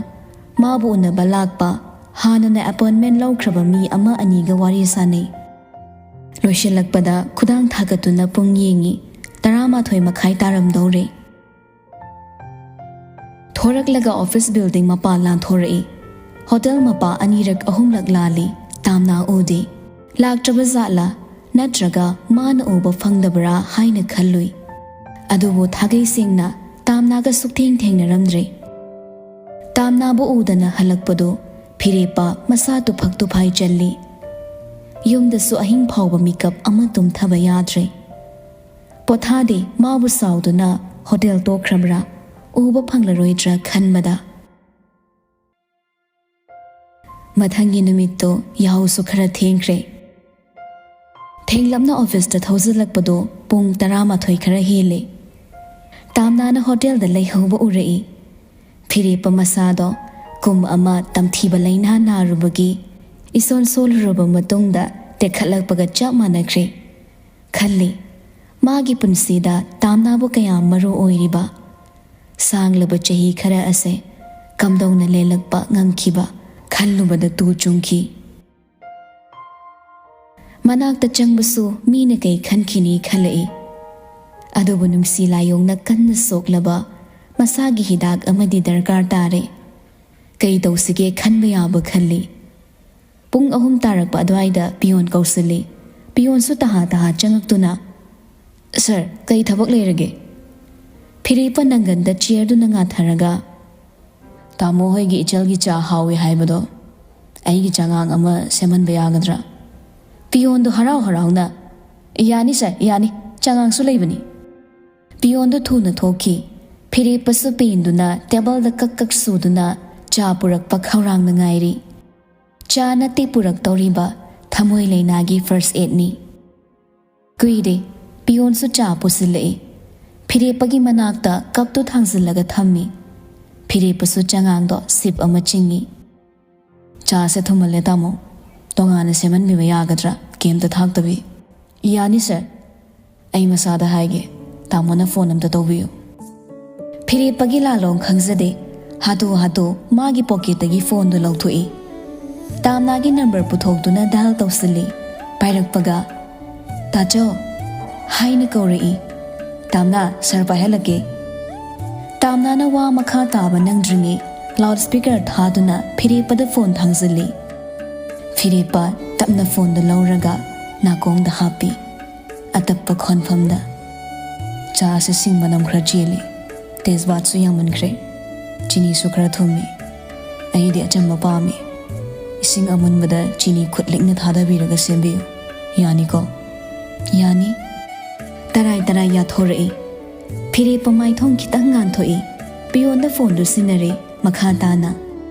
ꯃꯥꯕꯨ ꯎꯅꯕ ꯂꯥꯛꯄ ꯍꯥꯟꯅꯅ ꯑꯦꯄꯣꯏꯟꯃꯦꯟ ꯂꯧꯈ꯭ꯔꯕ ꯃꯤ ꯑꯃ ꯑꯅꯤꯒ ꯋꯥꯔꯤ ꯁꯥꯟꯅꯩ꯫ ꯂꯣꯏꯁꯤꯜꯂꯛꯄꯗ ꯈꯨꯗꯥꯡ ꯊꯥꯒꯠꯇꯨꯅ ꯄꯨꯡ ꯌꯦꯡꯉꯤ꯫ ꯇꯔꯥꯃꯥꯊꯣꯏ ꯃꯈꯥꯏ ꯇꯥꯔꯝꯗꯧꯔꯦ꯫ ꯊꯣꯔꯛꯂꯒ ꯑꯣꯐꯤꯁ ꯕꯤꯜꯗꯤꯡ ꯃꯄꯥꯟ ꯂꯥꯟꯊꯣꯔꯛꯏ꯫ ꯍꯣꯇꯦꯜ ꯃꯄꯥ ꯑꯅꯤꯔꯛ ꯑꯍꯨꯝꯂꯛ ꯂꯥꯜꯂꯤ꯫ ꯇꯥꯝꯅꯥ ꯎꯗꯦ꯫ ꯂꯥꯛꯇ꯭ꯔꯕ ꯖꯥꯠꯂꯥ? ꯅꯠꯇ꯭ꯔꯒ ꯃꯥꯅ ꯎꯕ ꯐꯪꯗꯕ꯭ꯔꯥ ꯍꯥꯏꯅ ꯈꯜꯂꯨꯏ꯫ ꯑꯗꯨꯕꯨ ꯊꯥꯒꯩ ꯁꯦꯡꯅ ꯇꯥꯝꯅꯥꯒ ꯁꯨꯛꯊꯦꯡ ꯊꯦꯡꯅꯔꯝꯗ꯭ꯔꯦ꯫ ꯇꯥꯝꯅꯥꯕꯨ ꯎꯗꯅ ꯍꯜꯂꯛꯄꯗꯨ ꯐꯤꯔꯦꯞꯄ ꯃꯁꯥ ꯇꯨꯐꯛ ꯇꯨꯐꯥꯏ ꯆꯜꯂꯤ꯫ ꯌꯨꯝꯗꯁꯨ ꯑꯍꯤꯡ ꯐꯥꯎꯕ ꯃꯤꯀꯞ ꯑꯃ ꯇꯨꯝꯊꯕ ꯌꯥꯗ꯭ꯔꯦ꯫ ꯄꯣꯊꯥꯗꯦ꯫ ꯃꯥꯕꯨ ꯁꯥꯎꯗꯨꯅ ꯍꯣꯇꯦꯜ ꯇꯣꯛꯈ꯭ꯔꯕ꯭ꯔꯥ? ꯎꯕ ꯐꯪꯂꯔꯣꯏꯗ꯭ꯔꯥ ꯈꯟꯕꯗ꯫ ꯃꯊꯪꯒꯤ ꯅꯨꯃꯤꯠꯇꯣ ꯌꯥꯍꯧꯁꯨ ꯈꯔ ꯊꯦꯡꯈ꯭ꯔꯦ꯫ ꯊꯦꯡꯂꯞꯅ ꯑꯣꯐꯤꯁꯇ ꯊꯧꯖꯤꯜꯂꯛꯄꯗꯣ ꯄꯨꯡ ꯇꯔꯥꯃꯥꯊꯣꯏ ꯈꯔ ꯍꯦꯜꯂꯦ꯫ ꯇꯥꯝꯅꯥꯅ ꯍꯣꯇꯦꯜꯗ ꯂꯩꯍꯧꯕ ꯎꯔꯛꯏ꯫ ꯐꯤꯔꯦꯞꯄ ꯃꯁꯥꯗꯣ ꯀꯨꯝ ꯑꯃ ꯇꯝꯊꯤꯕ ꯂꯩꯅꯥ ꯅꯥꯔꯨꯕꯒꯤ ꯏꯁꯣꯟ ꯁꯣꯜꯂꯨꯔꯕ ꯃꯇꯨꯡꯗ ꯇꯦꯛꯈꯠꯂꯛꯄꯒ ꯆꯞ ꯃꯥꯟꯅꯈ꯭ꯔꯦ꯫ ꯈꯜꯂꯤ, ꯃꯥꯒꯤ ꯄꯨꯟꯁꯤꯗ ꯇꯥꯝꯅꯥꯕꯨ ꯀꯌꯥꯝ ꯃꯔꯨ ꯑꯣꯏꯔꯤꯕ꯫ ꯁꯥꯡꯂꯕ ꯆꯍꯤ ꯈꯔ ꯑꯁꯦ ꯀꯝꯗꯧꯅ ꯂꯦꯜꯂꯛꯄ ꯉꯝꯈꯤꯕ ꯈꯜꯂꯨꯕꯗ ꯇꯨ ꯆꯨꯡꯈꯤ꯫ ꯃꯅꯥꯛꯇ ꯆꯪꯕꯁꯨ ꯃꯤꯅ ꯀꯩ ꯈꯟꯈꯤꯅꯤ ꯈꯜꯂꯛꯏ꯫ ꯑꯗꯨꯕꯨ ꯅꯨꯡꯁꯤ ꯂꯥꯏꯑꯣꯡꯅ ꯀꯟꯅ ꯁꯣꯛꯂꯕ ꯃꯁꯥꯒꯤ ꯍꯤꯗꯥꯛ ꯑꯃꯗꯤ ꯗꯔꯀꯥꯔ ꯇꯥꯔꯦ꯫ ꯀꯩ ꯇꯧꯁꯤꯒꯦ ꯈꯟꯕ ꯌꯥꯕ ꯈꯜꯂꯤ꯫ ꯄꯨꯡ ꯑꯍꯨꯝ ꯇꯥꯔꯛꯄ ꯑꯗꯨꯋꯥꯏꯗ ꯄꯤꯌꯣꯟ ꯀꯧꯁꯤꯜꯂꯤ꯫ ꯄꯤꯌꯣꯟꯁꯨ ꯇꯍꯥ ꯇꯍꯥ ꯆꯪꯉꯛꯇꯨꯅ, "ꯁꯥꯔ, ꯀꯩ ꯊꯕꯛ ꯂꯩꯔꯒꯦ?" ꯐꯤꯔꯦꯞꯄ ꯅꯪꯒꯟꯗ ꯆꯤꯌꯔꯗꯨꯅ ꯉꯥꯊꯔꯒ, "ꯇꯥꯃꯣ ꯍꯣꯏꯒꯤ ꯏꯆꯜꯒꯤ ꯆꯥ ꯍꯥꯎꯏ ꯍꯥꯏꯕꯗꯣ ꯑꯩꯒꯤ ꯆꯉꯥꯡ ꯑꯃ ꯁꯦꯝꯍꯟꯕ ꯌꯥꯒꯗ꯭ꯔꯥ?" ꯄꯤꯌꯣꯟꯗꯣ ꯍꯔꯥꯎ ꯍꯔꯥꯎꯅ, "ꯌꯥꯅꯤ ꯁꯥꯔ, ꯌꯥꯅꯤ, ꯆꯉꯥꯡꯁꯨ ꯂꯩꯕꯅꯤ"꯫ ꯄꯤꯌꯣꯟꯗꯨ ꯊꯨꯅ ꯊꯣꯛꯈꯤ꯫ ꯐꯤꯔꯦꯞꯄꯁꯨ ꯄꯦꯟꯗꯨꯅ ꯇꯦꯕꯜꯗ ꯀꯛ ꯀꯛ ꯁꯨꯗꯨꯅ ꯆꯥ ꯄꯨꯔꯛꯄ ꯈꯧꯔꯥꯡꯅ ꯉꯥꯏꯔꯤ꯫ ꯆꯥ ꯅꯠꯇꯦ ꯄꯨꯔꯛꯇꯧꯔꯤꯕ, ꯊꯃꯣꯏ ꯂꯩꯅꯥꯒꯤ ꯐꯥꯔꯁ ꯑꯦꯗꯅꯤ꯫ ꯀꯨꯏꯔꯦ, ꯄꯤꯌꯣꯟꯁꯨ ꯆꯥ ꯄꯨꯁꯤꯜꯂꯛꯏ꯫ ꯐꯤꯔꯦꯞꯄꯒꯤ ꯃꯅꯥꯛꯇ ꯀꯞꯇꯨ ꯊꯥꯡꯖꯤꯜꯂꯒ ꯊꯝꯃꯤ꯫ ꯐꯤꯔꯦꯞꯄꯁꯨ ꯆꯉꯥꯡꯗꯣ ꯁꯤꯞ ꯑꯃ ꯆꯤꯡꯏ꯫ "ꯆꯥꯁꯦ ꯊꯨꯝꯃꯜꯂꯦ ꯇꯥꯃꯣ, ꯇꯣꯉꯥꯟꯅ ꯁꯦꯝꯍꯟꯕꯤꯕ ꯌꯥꯒꯗ꯭ꯔꯥ, ꯀꯩꯝꯇ ꯊꯥꯛꯇꯕꯤ?" "ꯌꯥꯅꯤ ꯁꯥꯔ, ꯑꯩ ꯃꯁꯥꯗ ꯍꯥꯏꯒꯦ, ꯇꯥꯃꯣꯅ ꯐꯣꯟ ꯑꯝꯇ ꯇꯧꯕꯤꯌꯨ"꯫ ꯐꯤꯔꯦꯞꯄꯒꯤ ꯂꯥꯂꯣꯡ ꯈꯪꯖꯗꯦ꯫ ꯍꯥꯊꯨ ꯍꯥꯊꯨ ꯃꯥꯒꯤ ꯄꯣꯀꯦꯠꯇꯒꯤ ꯐꯣꯟꯗꯨ ꯂꯧꯊꯣꯛꯏ꯫ ꯇꯥꯝꯅꯥꯒꯤ ꯅꯝꯕꯔ ꯄꯨꯊꯣꯛꯇꯨꯅ ꯗꯥꯏꯜ ꯇꯧꯁꯤꯜꯂꯤ꯫ ꯄꯥꯏꯔꯛꯄꯒ, "ꯇꯥꯆꯧ" ꯍꯥꯏꯅ ꯀꯧꯔꯛꯏ꯫ "ꯇꯥꯝꯅꯥ, ꯁꯥꯔ ꯄꯥꯏꯍꯜꯂꯛꯀꯦ"꯫ ꯇꯥꯝꯅꯥꯅ ꯋꯥ ꯃꯈꯥ ꯇꯥꯕ ꯅꯪꯗ꯭ꯔꯤꯉꯩ ꯂꯥꯎꯠ ꯁ꯭ꯄꯤꯀꯔ ꯊꯥꯗꯨꯅ ꯐꯤꯔꯦꯞꯄꯗ ꯐꯣꯟ ꯊꯥꯡꯖꯤꯜꯂꯤ꯫ ꯐꯤꯔꯦꯞꯄ ꯇꯞꯅ ꯐꯣꯟꯗꯨ ꯂꯧꯔꯒ ꯅꯥꯀꯣꯡꯗ ꯍꯥꯞꯄꯤ꯫ ꯑꯇꯞꯄ ꯈꯣꯟꯐꯝꯗ, "ꯆꯥꯁꯦ ꯁꯤꯡ ꯃꯅꯝ ꯈꯔ ꯆꯦꯜꯂꯤ, ꯇꯦꯖꯕꯥꯠꯁꯨ ꯌꯥꯝꯃꯟꯈ꯭ꯔꯦ, ꯆꯤꯅꯤꯁꯨ ꯈꯔ ꯊꯨꯝꯃꯤ꯫ ꯑꯩꯗꯤ ꯑꯆꯝꯕ ꯄꯥꯝꯃꯤ꯫ ꯏꯁꯤꯡ ꯑꯃꯨꯟꯕꯗ ꯆꯤꯅꯤ ꯈꯨꯠ ꯂꯤꯛꯅ ꯊꯥꯗꯕꯤꯔꯒ ꯁꯦꯝꯕꯤꯌꯨ꯫ ꯌꯥꯅꯤꯀꯣ?" "ꯌꯥꯅꯤ"꯫ ꯇꯔꯥꯏ ꯇꯔꯥꯏ ꯌꯥꯊꯣꯔꯛꯏ꯫ ꯐꯤꯔꯦꯞꯄ ꯃꯥꯏꯊꯣꯡ ꯈꯤꯇꯪ ꯉꯥꯟꯊꯣꯛꯏ꯫ ꯄꯤꯌꯣꯟꯗ ꯐꯣꯟꯗꯨ ꯁꯤꯟꯅꯔꯦ꯫ ꯃꯈꯥ ꯇꯥꯅ,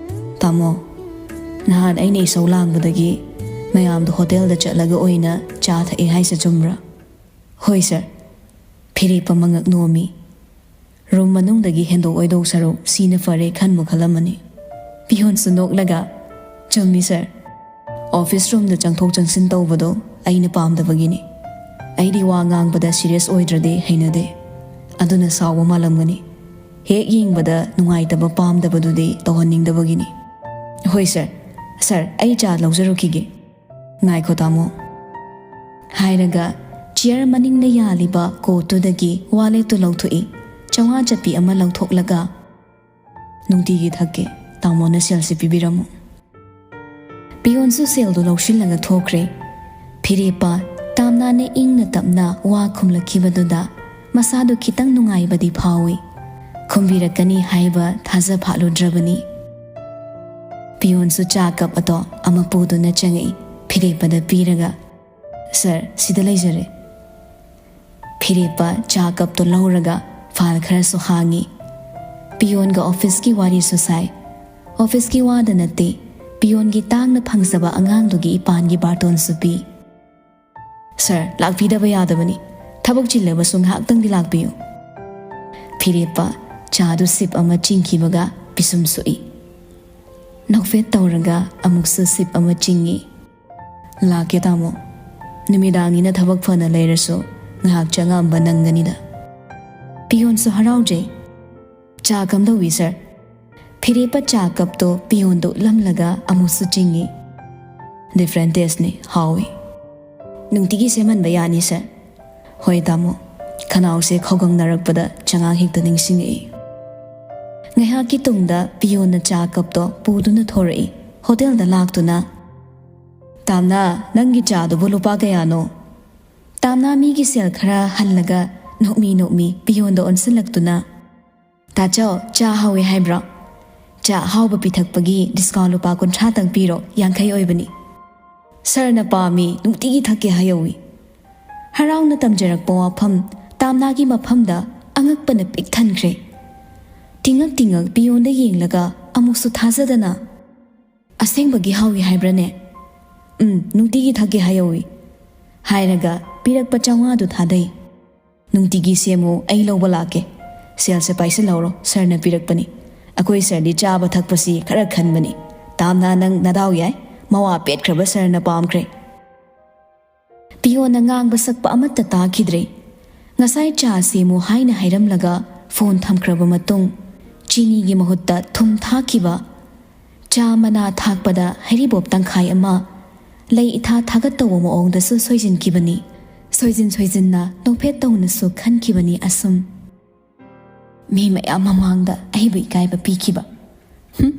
"ꯇꯥꯃꯣ, ꯅꯍꯥꯟ ꯑꯩꯅ ꯏꯁꯧ ꯂꯥꯡꯕꯗꯒꯤ ꯃꯌꯥꯝꯗꯣ ꯍꯣꯇꯦꯜꯗ ꯆꯠꯂꯒ ꯑꯣꯏꯅ ꯆꯥ ꯊꯛꯑꯦ ꯍꯥꯏꯁꯦ ꯆꯨꯝꯕ꯭ꯔꯥ?" "ꯍꯣꯏ ꯁꯥꯔ"꯫ ꯐꯤꯔꯦꯞꯄ ꯃꯉꯛ ꯅꯣꯝꯃꯤ꯫ ꯔꯨꯝ ꯃꯅꯨꯡꯗꯒꯤ ꯍꯦꯟꯗꯣꯛꯑꯣꯏꯗꯧ ꯁꯔꯨꯛ ꯁꯤꯅ ꯐꯔꯦ ꯈꯟꯕꯨ ꯈꯜꯂꯝꯃꯅꯤ꯫ ꯄꯤꯌꯣꯟꯁꯨ ꯅꯣꯛꯂꯒ, "ꯆꯨꯝꯃꯤ ꯁꯥꯔ, ꯑꯣꯐꯤꯁ ꯔꯨꯝꯗ ꯆꯪꯊꯣꯛ ꯆꯪꯁꯤꯟ ꯇꯧꯕꯗꯣ ꯑꯩꯅ ꯄꯥꯝꯗꯕꯒꯤꯅꯤ꯫ ꯑꯩꯗꯤ ꯋꯥ ꯉꯥꯡꯕꯗ ꯁꯤꯔꯤꯌꯁ ꯑꯣꯏꯗ꯭ꯔꯗꯤ ꯍꯩꯅꯗꯦ꯫ ꯑꯗꯨꯅ ꯁꯥꯎꯕ ꯃꯥꯜꯂꯝꯒꯅꯤ꯫ ꯍꯦꯛ ꯌꯦꯡꯕꯗ ꯅꯨꯡꯉꯥꯏꯇꯕ ꯄꯥꯝꯗꯕꯗꯨꯗꯤ ꯇꯧꯍꯟꯅꯤꯡꯗꯕꯒꯤꯅꯤ"꯫ "ꯍꯣꯏ ꯁꯥꯔ꯫ ꯁꯥꯔ, ꯑꯩ ꯆꯥ ꯂꯧꯖꯔꯨꯈꯤꯒꯦ"꯫ "ꯉꯥꯏꯈꯣ ꯇꯥꯃꯣ"꯫ ꯍꯥꯏꯔꯒ ꯆꯤꯌꯔ ꯃꯅꯤꯡꯗ ꯌꯥꯜꯂꯤꯕ ꯀꯣꯠꯇꯨꯗꯒꯤ ꯋꯥꯂꯦꯠꯇꯨ ꯂꯧꯊꯣꯛꯏ꯫ ꯆꯥꯝꯃꯉꯥ ꯆꯠꯄꯤ ꯑꯃ ꯂꯧꯊꯣꯛꯂꯒ, "ꯅꯨꯡꯇꯤꯒꯤ ꯊꯛꯀꯦ, ꯇꯥꯃꯣꯅ ꯁꯦꯜꯁꯤ ꯄꯤꯕꯤꯔꯝꯃꯨ"꯫ ꯄꯤꯌꯣꯟꯁꯨ ꯁꯦꯜꯗꯨ ꯂꯧꯁꯤꯜꯂꯒ ꯊꯣꯛꯈ꯭ꯔꯦ꯫ ꯐꯤꯔꯦꯞꯄ ꯇꯥꯝꯅꯥꯅ ꯏꯪꯅ ꯇꯞꯅ ꯋꯥ ꯈꯨꯝꯂꯛꯈꯤꯕꯗꯨꯗ ꯃꯁꯥꯗꯨ ꯈꯤꯇꯪ ꯅꯨꯡꯉꯥꯏꯕꯗꯤ ꯐꯥꯎꯏ꯫ ꯈꯨꯝꯕꯤꯔꯛꯀꯅꯤ ꯍꯥꯏꯕ ꯊꯥꯖ ꯐꯥꯠꯂꯨꯗ꯭ꯔꯕꯅꯤ꯫ ꯄꯤꯌꯣꯟꯁꯨ ꯆꯥ ꯀꯞ ꯑꯗꯣ ꯑꯃ ꯄꯨꯗꯨꯅ ꯆꯪꯉꯛꯏ꯫ ꯐꯤꯔꯦꯞꯄꯗ ꯄꯤꯔꯒ, "ꯁꯥꯔ, ꯁꯤꯗ ꯂꯩꯖꯔꯦ꯫" ꯐꯤꯔꯦꯞꯄ ꯆꯥ ꯀꯞꯇꯣ ꯂꯧꯔꯒ ꯐꯥꯏꯜ ꯈꯔꯁꯨ ꯍꯥꯡꯉꯤ꯫ ꯄꯤꯌꯣꯟꯒ ꯑꯣꯐꯤꯁꯀꯤ ꯋꯥꯔꯤꯁꯨ ꯁꯥꯏ꯫ ꯑꯣꯐꯤꯁꯀꯤ ꯋꯥꯗ ꯅꯠꯇꯦ, ꯄꯤꯌꯣꯟꯒꯤ ꯇꯥꯡꯅ ꯐꯪꯖꯕ ꯑꯉꯥꯡꯗꯨꯒꯤ ꯏꯄꯥꯟꯒꯤ ꯕꯥꯔꯇꯣꯟꯁꯨ ꯄꯤ꯫ "ꯁꯥꯔ, ꯂꯥꯛꯄꯤꯗꯕ ꯌꯥꯗꯕꯅꯤ꯫ ꯊꯕꯛ ꯆꯤꯜꯂꯕꯁꯨ ꯉꯥꯏꯍꯥꯛꯇꯪꯗꯤ ꯂꯥꯛꯄꯤꯌꯨ꯫" ꯐꯤꯔꯦꯞꯄ ꯆꯥꯗꯨ ꯁꯤꯞ ꯑꯃ ꯆꯤꯡꯈꯤꯕꯒ ꯄꯤꯁꯨꯝ ꯁꯨꯛꯏ꯫ ꯅꯣꯛꯐꯦꯠ ꯇꯧꯔꯒ ꯑꯃꯨꯛꯁꯨ ꯁꯤꯞ ꯑꯃ ꯆꯤꯡꯏ꯫ "ꯂꯥꯛꯀꯦ ꯇꯥꯃꯣ꯫ ꯅꯨꯃꯤꯗꯥꯡꯅꯤꯅ ꯊꯕꯛ ꯐꯅ ꯂꯩꯔꯁꯨ ꯉꯥꯏꯍꯥꯛ ꯆꯪꯉꯛꯑꯝꯕ ꯅꯪꯒꯅꯤꯗ꯫" ꯄꯤꯌꯣꯟꯁꯨ ꯍꯔꯥꯎꯖꯩ꯫ "ꯆꯥ ꯀꯝꯗꯧꯏ ꯁꯥꯔ?" ꯐꯤꯔꯦꯞꯄ ꯆꯥ ꯀꯞꯇꯣ ꯄꯤꯌꯣꯟꯗ ꯎꯠꯂꯝꯂꯒ ꯑꯃꯨꯛꯁꯨ ꯆꯤꯡꯏ꯫ "ꯗꯤꯐ꯭ꯔꯦꯟ ꯇꯦꯁꯅꯤ, ꯍꯥꯎꯏ꯫ ꯅꯨꯡꯇꯤꯒꯤ ꯁꯦꯝꯍꯟꯕ ꯌꯥꯅꯤ ꯁꯥꯔ꯫" "ꯍꯣꯏ ꯇꯥꯃꯣ꯫" ꯈꯅꯥꯎꯁꯦ ꯈꯧꯒꯪꯅꯔꯛꯄꯗ ꯆꯉꯥꯡ ꯍꯦꯛꯇ ꯅꯤꯡꯁꯤꯡꯉꯛꯏ꯫ ꯉꯥꯏꯍꯥꯛꯀꯤ ꯇꯨꯡꯗ ꯄꯤꯌꯣꯟꯅ ꯆꯥ ꯀꯞꯇꯣ ꯄꯨꯗꯨꯅ ꯊꯣꯔꯛꯏ꯫ ꯍꯣꯇꯦꯜꯗ ꯂꯥꯛꯇꯨꯅ, "ꯇꯥꯝꯅꯥ, ꯅꯪꯒꯤ ꯆꯥꯗꯨꯕꯨ ꯂꯨꯄꯥ ꯀꯌꯥꯅꯣ?" ꯇꯥꯝꯅꯥ ꯃꯤꯒꯤ ꯁꯦꯜ ꯈꯔ ꯍꯜꯂꯒ ꯅꯣꯛꯃꯤ ꯅꯣꯛꯃꯤ ꯄꯤꯌꯣꯟꯗ ꯑꯣꯟꯁꯤꯜꯂꯛꯇꯨꯅ, "ꯇꯥꯆꯧ, ꯆꯥ ꯍꯥꯎꯏ ꯍꯥꯏꯕ꯭ꯔꯣ? ꯆꯥ ꯑꯍꯥꯎꯕ ꯄꯤꯊꯛꯄꯒꯤ ꯗꯤꯁꯀꯥꯎꯟ ꯂꯨꯄꯥ ꯀꯨꯟꯊ꯭ꯔꯥꯇꯪ ꯄꯤꯔꯣ, ꯌꯥꯡꯈꯩ ꯑꯣꯏꯕꯅꯤ꯫" ꯁꯥꯔꯅ ꯄꯥꯝꯃꯤ, ꯅꯨꯡꯇꯤꯒꯤ ꯊꯛꯀꯦ ꯍꯥꯏꯍꯧꯋꯤ꯫ ꯍꯔꯥꯎꯅ ꯇꯝꯖꯔꯛꯄ ꯋꯥꯐꯝ ꯇꯥꯝꯅꯥꯒꯤ ꯃꯐꯝꯗ ꯑꯉꯛꯄꯅ ꯄꯤꯛ ꯊꯟꯈ꯭ꯔꯦ꯫ ꯇꯤꯡꯉꯛ ꯇꯤꯡꯉꯛ ꯄꯤꯌꯣꯟꯗ ꯌꯦꯡꯂꯒ ꯑꯃꯨꯛꯁꯨ ꯊꯥꯖꯗꯅ, "ꯑꯁꯦꯡꯕꯒꯤ ꯍꯥꯎꯏ ꯍꯥꯏꯕ꯭ꯔꯅꯦ?" "ꯎꯝ, ꯅꯨꯡꯇꯤꯒꯤ ꯊꯛꯀꯦ ꯍꯥꯏꯍꯧꯋꯤ꯫" ꯍꯥꯏꯔꯒ ꯄꯤꯔꯛꯄ ꯆꯥꯝꯃꯉꯥꯗꯨ ꯊꯥꯗꯩ꯫ "ꯅꯨꯡꯇꯤꯒꯤ ꯁꯦꯝꯃꯨ, ꯑꯩ ꯂꯧꯕ ꯂꯥꯛꯀꯦ꯫ ꯁꯦꯜꯁꯦ ꯄꯥꯏꯁꯤꯜꯍꯧꯔꯣ, ꯁꯥꯔꯅ ꯄꯤꯔꯛꯄꯅꯤ꯫ ꯑꯩꯈꯣꯏ ꯁꯥꯔꯗꯤ ꯆꯥꯕ ꯊꯛꯄꯁꯤ ꯈꯔ ꯈꯟꯕꯅꯤ꯫ ꯇꯥꯝꯅꯥ, ꯅꯪ ꯅꯗꯥꯎ ꯌꯥꯏ, ꯃꯋꯥ ꯄꯦꯠꯈ꯭ꯔꯕ ꯁꯥꯔꯅ ꯄꯥꯝꯈ꯭ꯔꯦ꯫" ꯄꯤꯌꯣꯟꯅ ꯉꯥꯡꯕ ꯁꯛꯄ ꯑꯃꯠꯇ ꯇꯥꯈꯤꯗ꯭ꯔꯦ꯫ ꯉꯁꯥꯏ ꯆꯥ ꯁꯦꯝꯃꯨ ꯍꯥꯏꯅ ꯍꯥꯏꯔꯝꯂꯒ ꯐꯣꯟ ꯊꯝꯈ꯭ꯔꯕ ꯃꯇꯨꯡ, ꯆꯤꯅꯤꯒꯤ ꯃꯍꯨꯠꯇ ꯊꯨꯝ ꯊꯥꯛꯈꯤꯕ, ꯆꯥ ꯃꯅꯥ ꯊꯥꯛꯄꯗ ꯍꯩꯔꯤꯕꯣꯞ ꯇꯪꯈꯥꯏ ꯑꯃ, ꯂꯩ ꯏꯊꯥ ꯊꯥꯒꯠꯇꯧꯕ ꯃꯑꯣꯡꯗꯁꯨ ꯁꯣꯏꯖꯤꯟꯈꯤꯕꯅꯤ꯫ ꯁꯣꯏꯖꯤꯟ ꯁꯣꯏꯖꯤꯟꯅ ꯅꯣꯛꯐꯦꯠ ꯇꯧꯅꯁꯨ ꯈꯟꯈꯤꯕꯅꯤ ꯑꯁꯨꯝ꯫ "ꯃꯤ ꯃꯌꯥꯝ ꯃꯃꯥꯡꯗ ꯑꯩꯕꯨ ꯏꯀꯥꯏꯕ ꯄꯤꯈꯤꯕ꯫ ꯍꯨꯝ,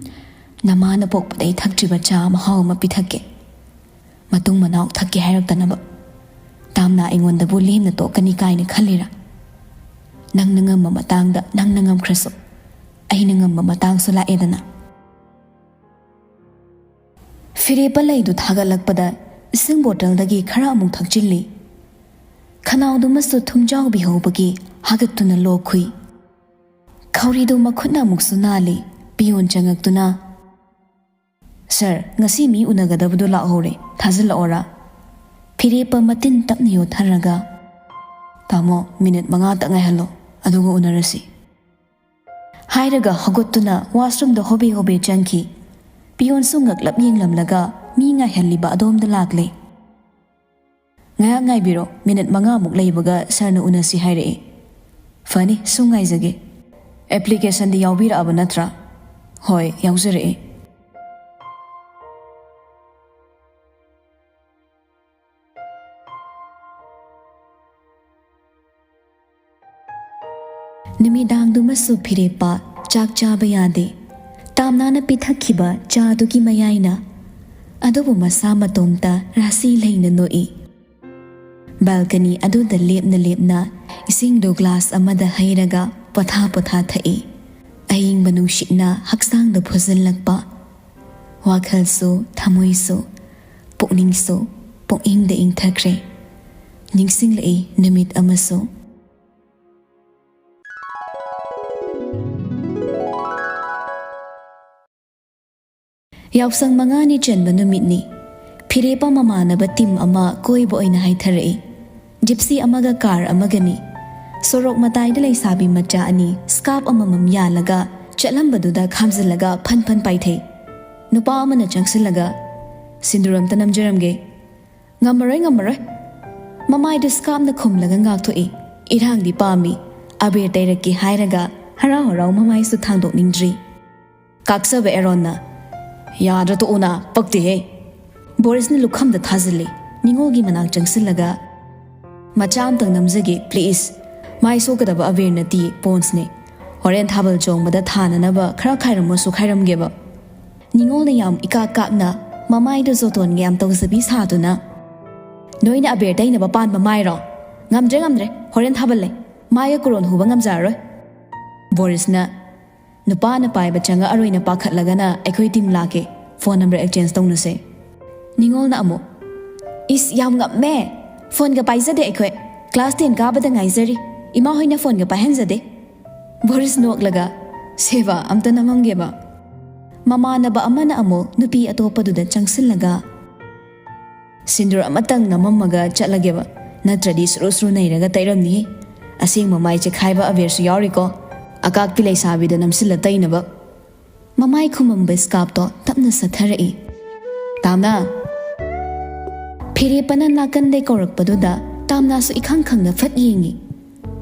ꯅꯃꯥꯅ ꯄꯣꯛꯄꯗ ꯑꯩ ꯊꯛꯇ꯭ꯔꯤꯕ ꯆꯥ ꯃꯍꯥꯎ ꯑꯃ ꯄꯤꯊꯛꯀꯦ꯫ ꯃꯇꯨꯡ ꯃꯅꯥꯎ ꯊꯛꯀꯦ ꯍꯥꯏꯔꯛꯇꯅꯕ꯫ ꯇꯥꯝꯅ ꯑꯩꯉꯣꯟꯗꯕꯨ ꯂꯦꯝꯅ ꯇꯣꯛꯀꯅꯤ ꯀꯥꯏꯅ ꯈꯜꯂꯤꯔꯥ? ꯅꯪꯅ ꯉꯝꯕ ꯃꯇꯥꯡꯗ ꯅꯪꯅ ꯉꯝꯈ꯭ꯔꯁꯨ, ꯑꯩꯅ ꯉꯝꯕ ꯃꯇꯥꯡꯁꯨ ꯂꯥꯛꯑꯦꯗꯅ꯫" ꯐꯤꯔꯦꯞꯄ ꯂꯩꯗꯨ ꯊꯥꯒꯠꯂꯛꯄꯗ ꯏꯁꯤꯡ ꯕꯣꯇꯜꯗꯒꯤ ꯈꯔ ꯑꯃꯨꯛ ꯊꯛꯆꯤꯜꯂꯤ꯫ ꯈꯅꯥꯎꯗꯨꯃꯁꯨ ꯊꯨꯝꯖꯥꯎꯕꯤꯍꯧꯕꯒꯤ ꯍꯥꯒꯠꯇꯨꯅ ꯂꯣꯛ ꯈꯨꯏ꯫ ꯈꯧꯔꯤꯗꯨ ꯃꯈꯨꯠꯅ ꯑꯃꯨꯛꯁꯨ ꯅꯥꯜꯂꯤ꯫ ꯄꯤꯌꯣꯟ ꯆꯪꯉꯛꯇꯨꯅ, "ꯁꯥꯔ, ꯉꯁꯤ ꯃꯤ ꯎꯅꯒꯗꯕꯗꯨ ꯂꯥꯛꯍꯧꯔꯦ, ꯊꯥꯖꯤꯜꯂꯛꯑꯣꯔꯥ?" ꯐꯤꯔꯦꯞꯄ ꯃꯇꯤꯟ ꯇꯞꯅ ꯌꯣꯠꯊꯔꯒ, "ꯇꯥꯃꯣ, ꯃꯤꯅꯤꯠ ꯃꯉꯥꯇ ꯉꯥꯏꯍꯜꯂꯣ, ꯑꯗꯨꯒ ꯎꯅꯔꯁꯤ," ꯍꯥꯏꯔꯒ ꯍꯧꯒꯠꯇꯨꯅ ꯋꯥꯁꯔꯨꯝꯗ ꯍꯣꯕꯦ ꯍꯣꯕꯦ ꯆꯪꯈꯤ꯫ ꯄꯤꯌꯣꯟꯁꯨ ꯉꯛꯂꯞ ꯌꯦꯡꯂꯝꯂꯒ ꯃꯤ ꯉꯥꯏꯍꯜꯂꯤꯕ ꯑꯗꯣꯝꯗ ꯂꯥꯛꯂꯦ꯫ "ꯉꯥꯏꯍꯥꯛ ꯉꯥꯏꯕꯤꯔꯣ, ꯃꯤꯅꯤꯠ ꯃꯉꯥꯃꯨꯛ ꯂꯩꯕꯒ ꯁꯥꯔꯅ ꯎꯅꯁꯤ ꯍꯥꯏꯔꯛꯏ꯫" "ꯐꯅꯤ, ꯁꯨꯝ ꯉꯥꯏꯖꯒꯦ꯫ ꯑꯦꯄ꯭ꯂꯤꯀꯦꯁꯟꯗꯤ ꯌꯥꯎꯕꯤꯔꯛꯑꯕ ꯅꯠꯇ꯭ꯔꯥ?" "ꯍꯣꯏ, ꯌꯥꯎꯖꯔꯛꯏ꯫" ꯅꯨꯃꯤꯗꯥꯡꯗꯨꯃꯁꯨ ꯐꯤꯔꯦꯞꯄ ꯆꯥꯛ ꯆꯥꯕ ꯌꯥꯗꯦ꯫ ꯇꯥꯝꯅꯥꯅ ꯄꯤꯊꯛꯈꯤꯕ ꯆꯥꯗꯨꯒꯤ ꯃꯌꯥꯏꯅ꯫ ꯑꯗꯨꯕꯨ ꯃꯁꯥ ꯃꯇꯣꯝꯇ ꯔꯥꯁꯤ ꯂꯩꯅ ꯅꯣꯛꯏ꯫ ꯕꯦꯜꯀꯅꯤ ꯑꯗꯨꯗ ꯂꯦꯞꯅ ꯂꯦꯞꯅ ꯏꯁꯤꯡꯗꯨ ꯒ꯭ꯂꯥꯁ ꯑꯃꯗ ꯍꯩꯔꯒ ꯄꯣꯊꯥ ꯄꯣꯊꯥ ꯊꯛꯏ꯫ ꯑꯏꯪꯕ ꯅꯨꯡꯁꯤꯠꯅ ꯍꯛꯆꯥꯡꯗ ꯐꯨꯖꯤꯜꯂꯛꯄ꯫ ꯋꯥꯈꯜꯁꯨ, ꯊꯃꯣꯏꯁꯨ, ꯄꯨꯛꯅꯤꯡꯁꯨ ꯄꯨꯛꯏꯪꯗ ꯏꯪꯊꯈ꯭ꯔꯦ꯫ ꯅꯤꯡꯁꯤꯡꯂꯛꯏ ꯅꯨꯃꯤꯠ ꯑꯃꯁꯨ꯫ ꯌꯥꯎꯁꯪ ꯃꯉꯥꯅꯤ ꯆꯟꯕ ꯅꯨꯃꯤꯠꯅꯤ꯫ ꯐꯤꯔꯦꯞꯄ ꯃꯃꯥꯟꯅꯕ ꯇꯤꯝ ꯑꯃ ꯀꯣꯏꯕ ꯑꯣꯏꯅ ꯍꯥꯏꯊꯔꯛꯏ꯫ ꯖꯤꯞꯁꯤ ꯑꯃꯒ ꯀꯥꯔ ꯑꯃꯒꯅꯤ꯫ ꯁꯣꯔꯣꯛ ꯃꯇꯥꯏꯗ ꯂꯩꯁꯥꯕꯤ ꯃꯆꯥ ꯑꯅꯤ ꯁ꯭ꯀꯥꯔꯞ ꯑꯃꯃꯝ ꯌꯥꯜꯂꯒ ꯆꯠꯂꯝꯕꯗꯨꯗ ꯈꯥꯝꯖꯤꯜꯂꯒ ꯐꯟ ꯐꯟ ꯄꯥꯏꯊꯩ꯫ ꯅꯨꯄꯥ ꯑꯃꯅ ꯆꯪꯁꯤꯜꯂꯒ, "ꯁꯤꯟꯗꯨꯔ ꯑꯝꯇ ꯅꯝꯖꯔꯝꯒꯦ꯫" "ꯉꯝꯃꯔꯣꯏ, ꯉꯝꯃꯔꯣꯏ꯫" ꯃꯃꯥꯏꯗꯨ ꯁ꯭ꯀꯥꯔꯞꯅ ꯈꯨꯝꯂꯒ ꯉꯥꯛꯊꯣꯛꯏ꯫ ꯏꯔꯥꯡꯗꯤ ꯄꯥꯝꯃꯤ꯫ ꯑꯕꯦꯔ ꯇꯩꯔꯛꯀꯦ ꯍꯥꯏꯔꯒ ꯍꯔꯥꯎ ꯍꯔꯥꯎ ꯃꯃꯥꯏꯁꯨ ꯊꯥꯡꯗꯣꯛꯅꯤꯡꯗ꯭ꯔꯤ꯫ ꯀꯥꯛꯆꯕ ꯑꯦꯔꯣꯟꯅ, "ꯌꯥꯗ꯭ꯔꯥ ꯇꯣꯛꯎꯅ, ꯄꯛꯇꯦꯍꯦ꯫" ꯕꯣꯔꯤꯁꯅ ꯂꯨꯈꯝꯗ ꯊꯥꯖꯤꯜꯂꯤ꯫ ꯅꯤꯉꯣꯜꯒꯤ ꯃꯅꯥꯛ ꯆꯪꯁꯤꯜꯂꯒ, "ꯃꯆꯥ ꯑꯝꯇꯪ ꯅꯝꯖꯒꯦ, ꯄ꯭ꯂꯤꯖ꯫ ꯃꯥꯏ ꯁꯣꯛꯀꯗꯕ ꯑꯕꯦꯔ ꯅꯠꯇꯤꯌꯦ, ꯄꯣꯟꯁꯅꯦ꯫ ꯍꯣꯔꯦꯟ ꯊꯥꯕꯜ ꯆꯣꯡꯕꯗ ꯊꯥꯅꯅꯕ ꯈꯔ ꯈꯥꯏꯔꯝꯃꯣꯁꯨ ꯈꯥꯏꯔꯝꯒꯦꯕ꯫" ꯅꯤꯉꯣꯜꯅ ꯌꯥꯝ ꯏꯀꯥꯛ ꯀꯥꯛꯅ ꯃꯃꯥꯏꯗ ꯖꯣꯇꯣꯟꯒ ꯌꯥꯝ ꯇꯧꯖꯕꯤ ꯁꯥꯗꯨꯅ, "ꯅꯣꯏꯅ ꯑꯕꯦꯔ ꯇꯩꯅꯕ ꯄꯥꯟꯕ ꯃꯥꯏꯔꯣ? ꯉꯝꯗ꯭ꯔꯦ, ꯉꯝꯗ꯭ꯔꯦ, ꯍꯣꯔꯦꯟ ꯊꯥꯕꯜ ꯂꯩ꯫ ꯃꯥꯏꯒ ꯀꯨꯔꯣꯟ ꯍꯨꯕ ꯉꯝꯖꯔꯔꯣꯏ꯫" ꯕꯣꯔꯤꯁꯅ, "ꯅꯨꯄꯥꯅ ꯄꯥꯏꯕ ꯆꯪꯉꯛꯑꯔꯣꯏꯅ ꯄꯥꯈꯠꯂꯒꯅ ꯑꯩꯈꯣꯏ ꯇꯤꯝ ꯂꯥꯛꯀꯦ꯫ ꯐꯣꯟ ꯅꯝꯕꯔ ꯑꯦꯛꯆꯦꯟꯖ ꯇꯧꯅꯁꯦ꯫" ꯅꯤꯉꯣꯜꯅ ꯑꯃꯨꯛ, "ꯏꯁ, ꯌꯥꯝ ꯉꯝꯃꯦ꯫ ꯐꯣꯟꯒ ꯄꯥꯏꯖꯗꯦ ꯑꯩꯈꯣꯏ꯫ ꯀ꯭ꯂꯥꯁ ꯇꯦꯟ ꯀꯥꯕꯗ ꯉꯥꯏꯖꯔꯤ꯫ ꯏꯃꯥ ꯍꯣꯏꯅ ꯐꯣꯟꯒ ꯄꯥꯏꯍꯟꯖꯗꯦ꯫" ꯕꯣꯔꯤꯁ ꯅꯣꯛꯂꯒ, "ꯁꯦꯕꯥ, ꯑꯝꯇ ꯅꯝꯃꯝꯒꯦꯕ꯫" ꯃꯃꯥꯟꯅꯕ ꯑꯃꯅ ꯑꯃꯨꯛ ꯅꯨꯄꯤ ꯑꯇꯣꯞꯄꯗꯨꯗ ꯆꯪꯁꯤꯜꯂꯒ, "ꯁꯤꯟꯗꯨꯔ ꯑꯃꯇꯪ ꯅꯝꯃꯝꯃꯒ ꯆꯠꯂꯒꯦꯕ, ꯅꯠꯇ꯭ꯔꯗꯤ ꯁꯨꯔꯨ ꯁꯨꯔꯨ ꯅꯩꯔꯒ ꯇꯩꯔꯝꯅꯤꯍꯦ꯫ ꯑꯁꯦꯡꯕ ꯃꯥꯏ ꯆꯦꯈꯥꯏꯕ ꯑꯕꯦꯔꯁꯨ ꯌꯥꯎꯔꯤꯀꯣ, ꯑꯀꯥꯛꯄꯤ ꯂꯩꯁꯥꯕꯤꯗ ꯅꯝꯁꯤꯜꯂ ꯇꯩꯅꯕ꯫" ꯃꯃꯥꯏ ꯈꯨꯝꯃꯝꯕ ꯁ꯭ꯀꯥꯞꯇꯣ ꯇꯞꯅ ꯁꯠꯊꯔꯛꯏ꯫ "ꯇꯥꯝꯅꯥ!" ꯐꯤꯔꯦꯞꯄꯅ ꯅꯥꯀꯟꯗꯩ ꯀꯧꯔꯛꯄꯗꯨꯗ ꯇꯥꯝꯅꯥꯁꯨ ꯏꯈꯪ ꯈꯪꯅ ꯐꯠ ꯌꯦꯡꯉꯤ꯫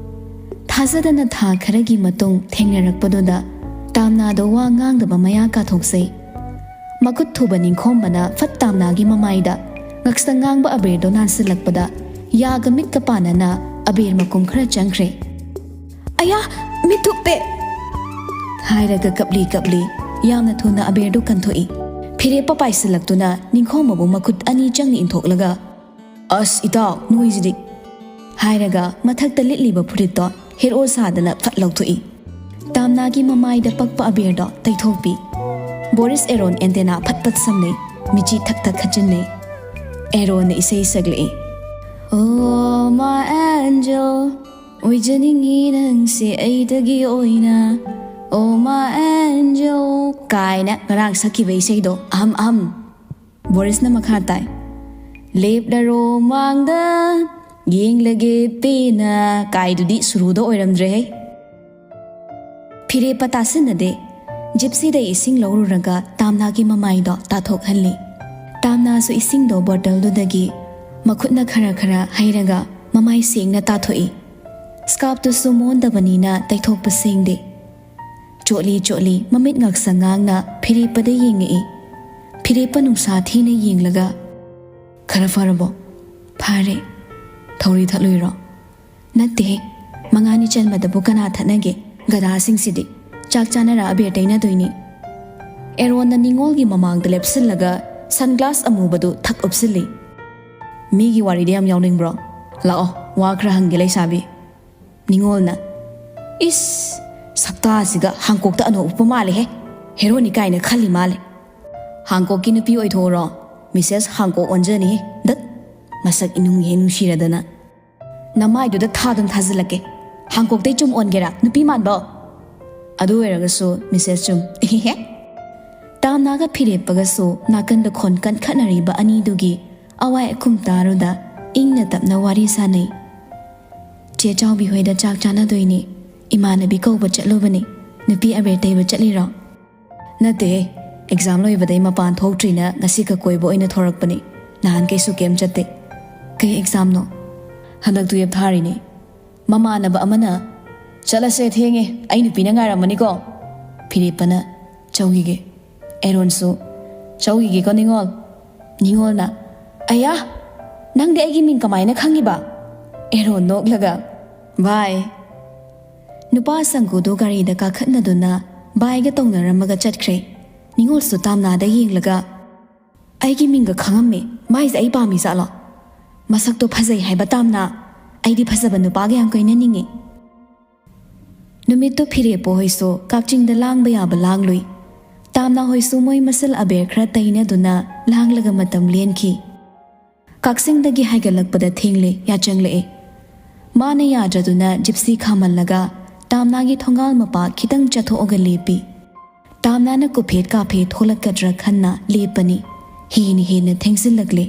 ꯊꯥꯖꯗꯅ ꯊꯥ ꯈꯔꯒꯤ ꯃꯇꯨꯡ ꯊꯦꯡꯅꯔꯛꯄꯗꯨꯗ ꯇꯥꯝꯅꯥꯗꯣ ꯋꯥ ꯉꯥꯡꯗꯕ ꯃꯌꯥ ꯀꯥꯊꯣꯛꯆꯩ꯫ ꯃꯈꯨꯠ ꯊꯨꯕ ꯅꯤꯡꯈꯣꯝꯕꯅ ꯐꯠ ꯇꯥꯝꯅꯥꯒꯤ ꯃꯃꯥꯏꯗ ꯉꯛꯁꯪ ꯉꯥꯡꯕ ꯑꯕꯦꯔꯗꯣ ꯅꯥꯟꯁꯤꯜꯂꯛꯄꯗ ꯌꯥꯒ ꯃꯤꯠꯀ ꯄꯥꯟꯅꯅ ꯑꯕꯦꯔ ꯃꯀꯨꯝ ꯈꯔ ꯆꯪꯈ꯭ꯔꯦ꯫ "ꯑꯌꯥ, ꯃꯤꯠ ꯊꯨꯞꯄꯦ!" ꯍꯥꯏꯔꯒ ꯀꯞꯂꯤ ꯀꯞꯂꯤ ꯌꯥꯝꯅ ꯊꯨꯅ ꯑꯕꯦꯔꯗꯨ ꯀꯟꯊꯣꯛꯏ꯫ ꯐꯤꯔꯦꯞꯄ ꯄꯥꯏꯁꯤꯜꯂꯛꯇꯨꯅ ꯅꯤꯡꯈꯣꯝꯕꯕꯨ ꯃꯈꯨꯠ ꯑꯅꯤ ꯆꯪꯅ ꯏꯟꯊꯣꯛꯂꯒ, "ꯑꯁ ꯏꯇꯥꯎ, ꯅꯣꯏꯁꯤꯗꯤ!" ꯍꯥꯏꯔꯒ ꯃꯊꯛꯇ ꯂꯤꯠꯂꯤꯕ ꯐꯨꯔꯤꯠꯇꯣ ꯍꯦꯔꯣ ꯁꯥꯗꯅ ꯐꯠ ꯂꯧꯊꯣꯛꯏ꯫ ꯇꯥꯝꯅꯥꯒꯤ ꯃꯃꯥꯏꯗ ꯄꯛꯄ ꯑꯕꯦꯔꯗꯣ ꯇꯩꯊꯣꯛꯄꯤ꯫ ꯕꯣꯔꯤꯁ ꯑꯦꯔꯣꯟ ꯑꯦꯟꯇꯦꯅꯥ ꯐꯠ ꯐꯠ ꯁꯝꯅꯩ, ꯃꯤꯆꯤ ꯊꯛ ꯊꯛ ꯈꯠꯆꯤꯟꯅꯩ꯫ ꯑꯦꯔꯣꯟꯅ ꯏꯁꯩ ꯁꯛꯂꯛꯏ꯫ "Oh my angel, ꯑꯣꯏꯖꯅꯤꯡꯉꯤ ꯅꯪꯁꯦ ꯑꯩꯗꯒꯤ ꯑꯣꯏꯅ, oh my angel" ꯀꯥꯏꯅ ꯉꯔꯥꯡ ꯁꯛꯈꯤꯕ ꯏꯁꯩꯗꯣ꯫ ꯑꯍꯝ ꯑꯍꯝ꯫ ꯕꯣꯔꯤꯁꯅ ꯃꯈꯥ ꯇꯥꯏ꯫ "ꯂꯦꯞꯂꯔꯣ ꯃꯥꯡꯗ, ꯌꯦꯡꯂꯒꯦ ꯄꯦꯟꯅ" ꯀꯥꯏꯗꯨꯗꯤ ꯁꯨꯔꯨꯗ ꯑꯣꯏꯔꯝꯗ꯭ꯔꯦꯍꯦ꯫ ꯐꯤꯔꯦꯞꯄ ꯇꯥꯁꯤꯟꯅꯗꯦ꯫ ꯖꯤꯞꯁꯤꯗ ꯏꯁꯤꯡ ꯂꯧꯔꯨꯔꯒ ꯇꯥꯝꯅꯥꯒꯤ ꯃꯃꯥꯏꯗꯣ ꯇꯥꯊꯣꯛꯍꯜꯂꯤ꯫ ꯇꯥꯝꯅꯥꯁꯨ ꯏꯁꯤꯡꯗꯣ ꯕꯣꯇꯜꯗꯨꯗꯒꯤ ꯃꯈꯨꯠꯅ ꯈꯔ ꯈꯔ ꯍꯩꯔꯒ ꯃꯃꯥꯏ ꯁꯦꯡꯅ ꯇꯥꯊꯣꯛꯏ꯫ ꯁ꯭ꯀꯥꯞꯇꯨꯁꯨ ꯃꯣꯟꯗꯕꯅꯤꯅ ꯇꯩꯊꯣꯛꯄ ꯁꯦꯡꯗꯦ꯫ ꯆꯣꯠꯂꯤ ꯆꯣꯠꯂꯤ ꯃꯃꯤꯠ ꯉꯥꯛꯁꯪ ꯉꯥꯡꯅ ꯐꯤꯔꯦꯞꯄꯗ ꯌꯦꯡꯉꯛꯏ꯫ ꯐꯤꯔꯦꯞꯄ ꯅꯨꯡꯁꯥ ꯊꯤꯅ ꯌꯦꯡꯂꯒ, "ꯈꯔ ꯐꯔꯕꯣ?" "ꯐꯔꯦ꯫ ꯊꯧꯔꯤ ꯊꯠꯂꯨꯏꯔꯣ?" "ꯅꯠꯇꯦꯍꯦ, ꯃꯉꯥꯅꯤ ꯆꯟꯕꯗꯕꯨ ꯀꯅꯥ ꯊꯠꯅꯒꯦ? ꯒꯙꯥꯁꯤꯡꯁꯤꯗꯤ꯫ ꯆꯥꯛ ꯆꯥꯅꯔ ꯑꯕꯦꯔ ꯇꯩꯅꯗꯣꯏꯅꯤ꯫" ꯑꯦꯔꯣꯟꯅ ꯅꯤꯉꯣꯜꯒꯤ ꯃꯃꯥꯡꯗ ꯂꯦꯞꯁꯤꯜꯂꯒ ꯁꯟꯒ꯭ꯂꯥꯁ ꯑꯃꯨꯕꯗꯨ ꯊꯛ ꯎꯞꯁꯤꯜꯂꯤ꯫ "ꯃꯤꯒꯤ ꯋꯥꯔꯤꯗ ꯌꯥꯝ ꯌꯥꯎꯅꯤꯡꯕ꯭ꯔꯣ? ꯂꯥꯛꯑꯣ, ꯋꯥ ꯈꯔ ꯍꯪꯒꯦ ꯂꯩꯁꯥꯕꯤ꯫" ꯅꯤꯉꯣꯜꯅ, "ꯏꯁ, ꯁꯛꯇꯥꯁꯤꯒ ꯍꯥꯡꯀꯣꯛꯇ ꯑꯅꯧ ꯎꯞꯄ ꯃꯥꯜꯂꯦꯍꯦ꯫ ꯍꯦꯔꯣꯅꯤ ꯀꯥꯏꯅ ꯈꯜꯂꯤ ꯃꯥꯜꯂꯦ꯫ ꯍꯥꯡꯀꯣꯛꯀꯤ ꯅꯨꯄꯤ ꯑꯣꯏꯊꯣꯛꯎꯔꯣ? ꯃꯤꯁꯦꯁ ꯍꯥꯡꯀꯣꯛ ꯑꯣꯟꯖꯅꯤꯍꯦ꯫ ꯗꯠ!" ꯃꯁꯛ ꯏꯅꯨꯡ ꯍꯦꯛ ꯅꯨꯡꯁꯤꯔꯗꯅ꯫ "ꯅꯃꯥꯏꯗꯨꯗ ꯊꯥꯗꯨꯝ ꯊꯥꯖꯤꯜꯂꯛꯀꯦ꯫ ꯍꯥꯡꯀꯣꯛꯇꯩ ꯆꯨꯝ ꯑꯣꯟꯒꯦꯔꯥ, ꯅꯨꯄꯤ ꯃꯥꯟꯕꯧ?" "ꯑꯗꯨ ꯑꯣꯏꯔꯒꯁꯨ ꯃꯤꯁꯦꯁ ꯆꯨꯝ, ꯏꯍꯦꯍꯦ꯫" ꯇꯥꯝꯅꯥꯒ ꯐꯤꯔꯦꯞꯄꯒꯁꯨ ꯅꯥꯀꯟꯗ ꯈꯣꯟ ꯀꯟꯈꯠꯅꯔꯤꯕ ꯑꯅꯤꯗꯨꯒꯤ ꯑꯋꯥꯏ ꯑꯈꯨꯝ ꯇꯥꯔꯨꯗ ꯏꯪꯅ ꯇꯞꯅ ꯋꯥꯔꯤ ꯁꯥꯅꯩ꯫ "ꯆꯦ ꯆꯥꯎꯕꯤ ꯍꯣꯏꯗ ꯆꯥꯛ ꯆꯥꯅꯗꯣꯏꯅꯦ꯫ ꯏꯃꯥꯟꯅꯕꯤ ꯀꯧꯕ ꯆꯠꯂꯨꯕꯅꯦ꯫ ꯅꯨꯄꯤ ꯑꯕꯦꯔ ꯇꯩꯕ ꯆꯠꯂꯤꯔꯣ?" "ꯅꯠꯇꯦꯍꯦ, ꯑꯦꯛꯖꯥꯝ ꯂꯣꯏꯕꯗꯩ ꯃꯄꯥꯟ ꯊꯣꯛꯇ꯭ꯔꯤꯅ ꯉꯁꯤꯈꯛ ꯀꯣꯏꯕ ꯑꯣꯏꯅ ꯊꯣꯔꯛꯄꯅꯦ꯫ ꯅꯍꯥꯟꯈꯩꯁꯨ ꯀꯩꯝ ꯆꯠꯇꯦ꯫" "ꯀꯩ ꯑꯦꯛꯖꯥꯝꯅꯣ?" "ꯍꯟꯗꯛ ꯇꯨꯌꯦꯞ ꯊꯥꯔꯤꯅꯦ꯫" ꯃꯃꯥꯟꯅꯕ ꯑꯃꯅ, "ꯆꯠꯂꯁꯦ, ꯊꯦꯡꯉꯦ, ꯑꯩ ꯅꯨꯄꯤꯅ ꯉꯥꯏꯔꯝꯃꯅꯤꯀꯣ꯫" ꯐꯤꯔꯦꯞꯄꯅ, "ꯆꯧꯈꯤꯒꯦ꯫" ꯑꯦꯔꯣꯟꯁꯨ, "ꯆꯧꯈꯤꯒꯦꯀꯣ ꯅꯤꯉꯣꯜ꯫" ꯅꯤꯉꯣꯜꯅ, "ꯑꯌꯥ, ꯅꯪꯗꯤ ꯑꯩꯒꯤ ꯃꯤꯡ ꯀꯃꯥꯏꯅ ꯈꯪꯉꯤꯕ?" ꯑꯦꯔꯣꯟ ꯅꯣꯛꯂꯒ, "ꯚꯥꯏ꯫" ꯅꯨꯄꯥ ꯁꯪꯒꯨꯗꯣ ꯒꯥꯔꯤꯗ ꯀꯥꯈꯠꯅꯗꯨꯅ ꯚꯥꯏꯒ ꯇꯧꯅꯔꯝꯃꯒ ꯆꯠꯈ꯭ꯔꯦ꯫ ꯅꯤꯉꯣꯜꯁꯨ ꯇꯥꯝꯅꯥꯗ ꯌꯦꯡꯂꯒ, "ꯑꯩꯒꯤ ꯃꯤꯡꯒ ꯈꯪꯉꯝꯃꯦ꯫ ꯃꯥꯏꯁꯦ ꯑꯩ ꯄꯥꯝꯃꯤ ꯖꯥꯠꯂꯣ? ꯃꯁꯛꯇꯣ ꯐꯖꯩ ꯍꯥꯏꯕ ꯇꯥꯝꯅꯥ꯫ ꯑꯩꯗꯤ ꯐꯖꯕ ꯅꯨꯄꯥꯒ ꯌꯥꯝ ꯀꯣꯏꯅꯅꯤꯡꯉꯤ꯫" ꯅꯨꯃꯤꯠꯇꯨ ꯐꯤꯔꯦꯞꯄ ꯍꯣꯏꯁꯨ ꯀꯛꯆꯤꯡꯗ ꯂꯥꯡꯕ ꯌꯥꯕ ꯂꯥꯡꯂꯨꯏ꯫ ꯇꯥꯝꯅꯥ ꯍꯣꯏꯁꯨ ꯃꯣꯏ ꯃꯁꯦꯜ ꯑꯕꯦꯔ ꯈꯔ ꯇꯩꯅꯗꯨꯅ ꯂꯥꯡꯂꯒ ꯃꯇꯝ ꯂꯦꯟꯈꯤ꯫ ꯀꯛꯆꯤꯡꯗꯒꯤ ꯍꯥꯏꯒꯠꯂꯛꯄꯗ ꯊꯦꯡꯂꯦ, ꯌꯥꯆꯪꯂꯛꯑꯦ꯫ ꯃꯥꯅ ꯌꯥꯗ꯭ꯔꯗꯨꯅ ꯖꯤꯞꯁꯤ ꯈꯥꯝꯍꯜꯂꯒ ꯇꯥꯝꯅꯥꯒꯤ ꯊꯣꯡꯒꯥꯜ ꯃꯄꯥ ꯈꯤꯇꯪ ꯆꯠꯊꯣꯛꯑꯒ ꯂꯦꯞꯄꯤ꯫ ꯇꯥꯝꯅꯥꯅ ꯀꯨꯐꯦꯠ ꯀꯥꯐꯦꯠ ꯊꯣꯛꯂꯛꯀꯗ꯭ꯔꯥ ꯈꯟꯅ ꯂꯦꯞꯄꯅꯤ꯫ ꯍꯦꯟꯅ ꯍꯦꯟꯅ ꯊꯦꯡꯖꯤꯜꯂꯛꯂꯦ꯫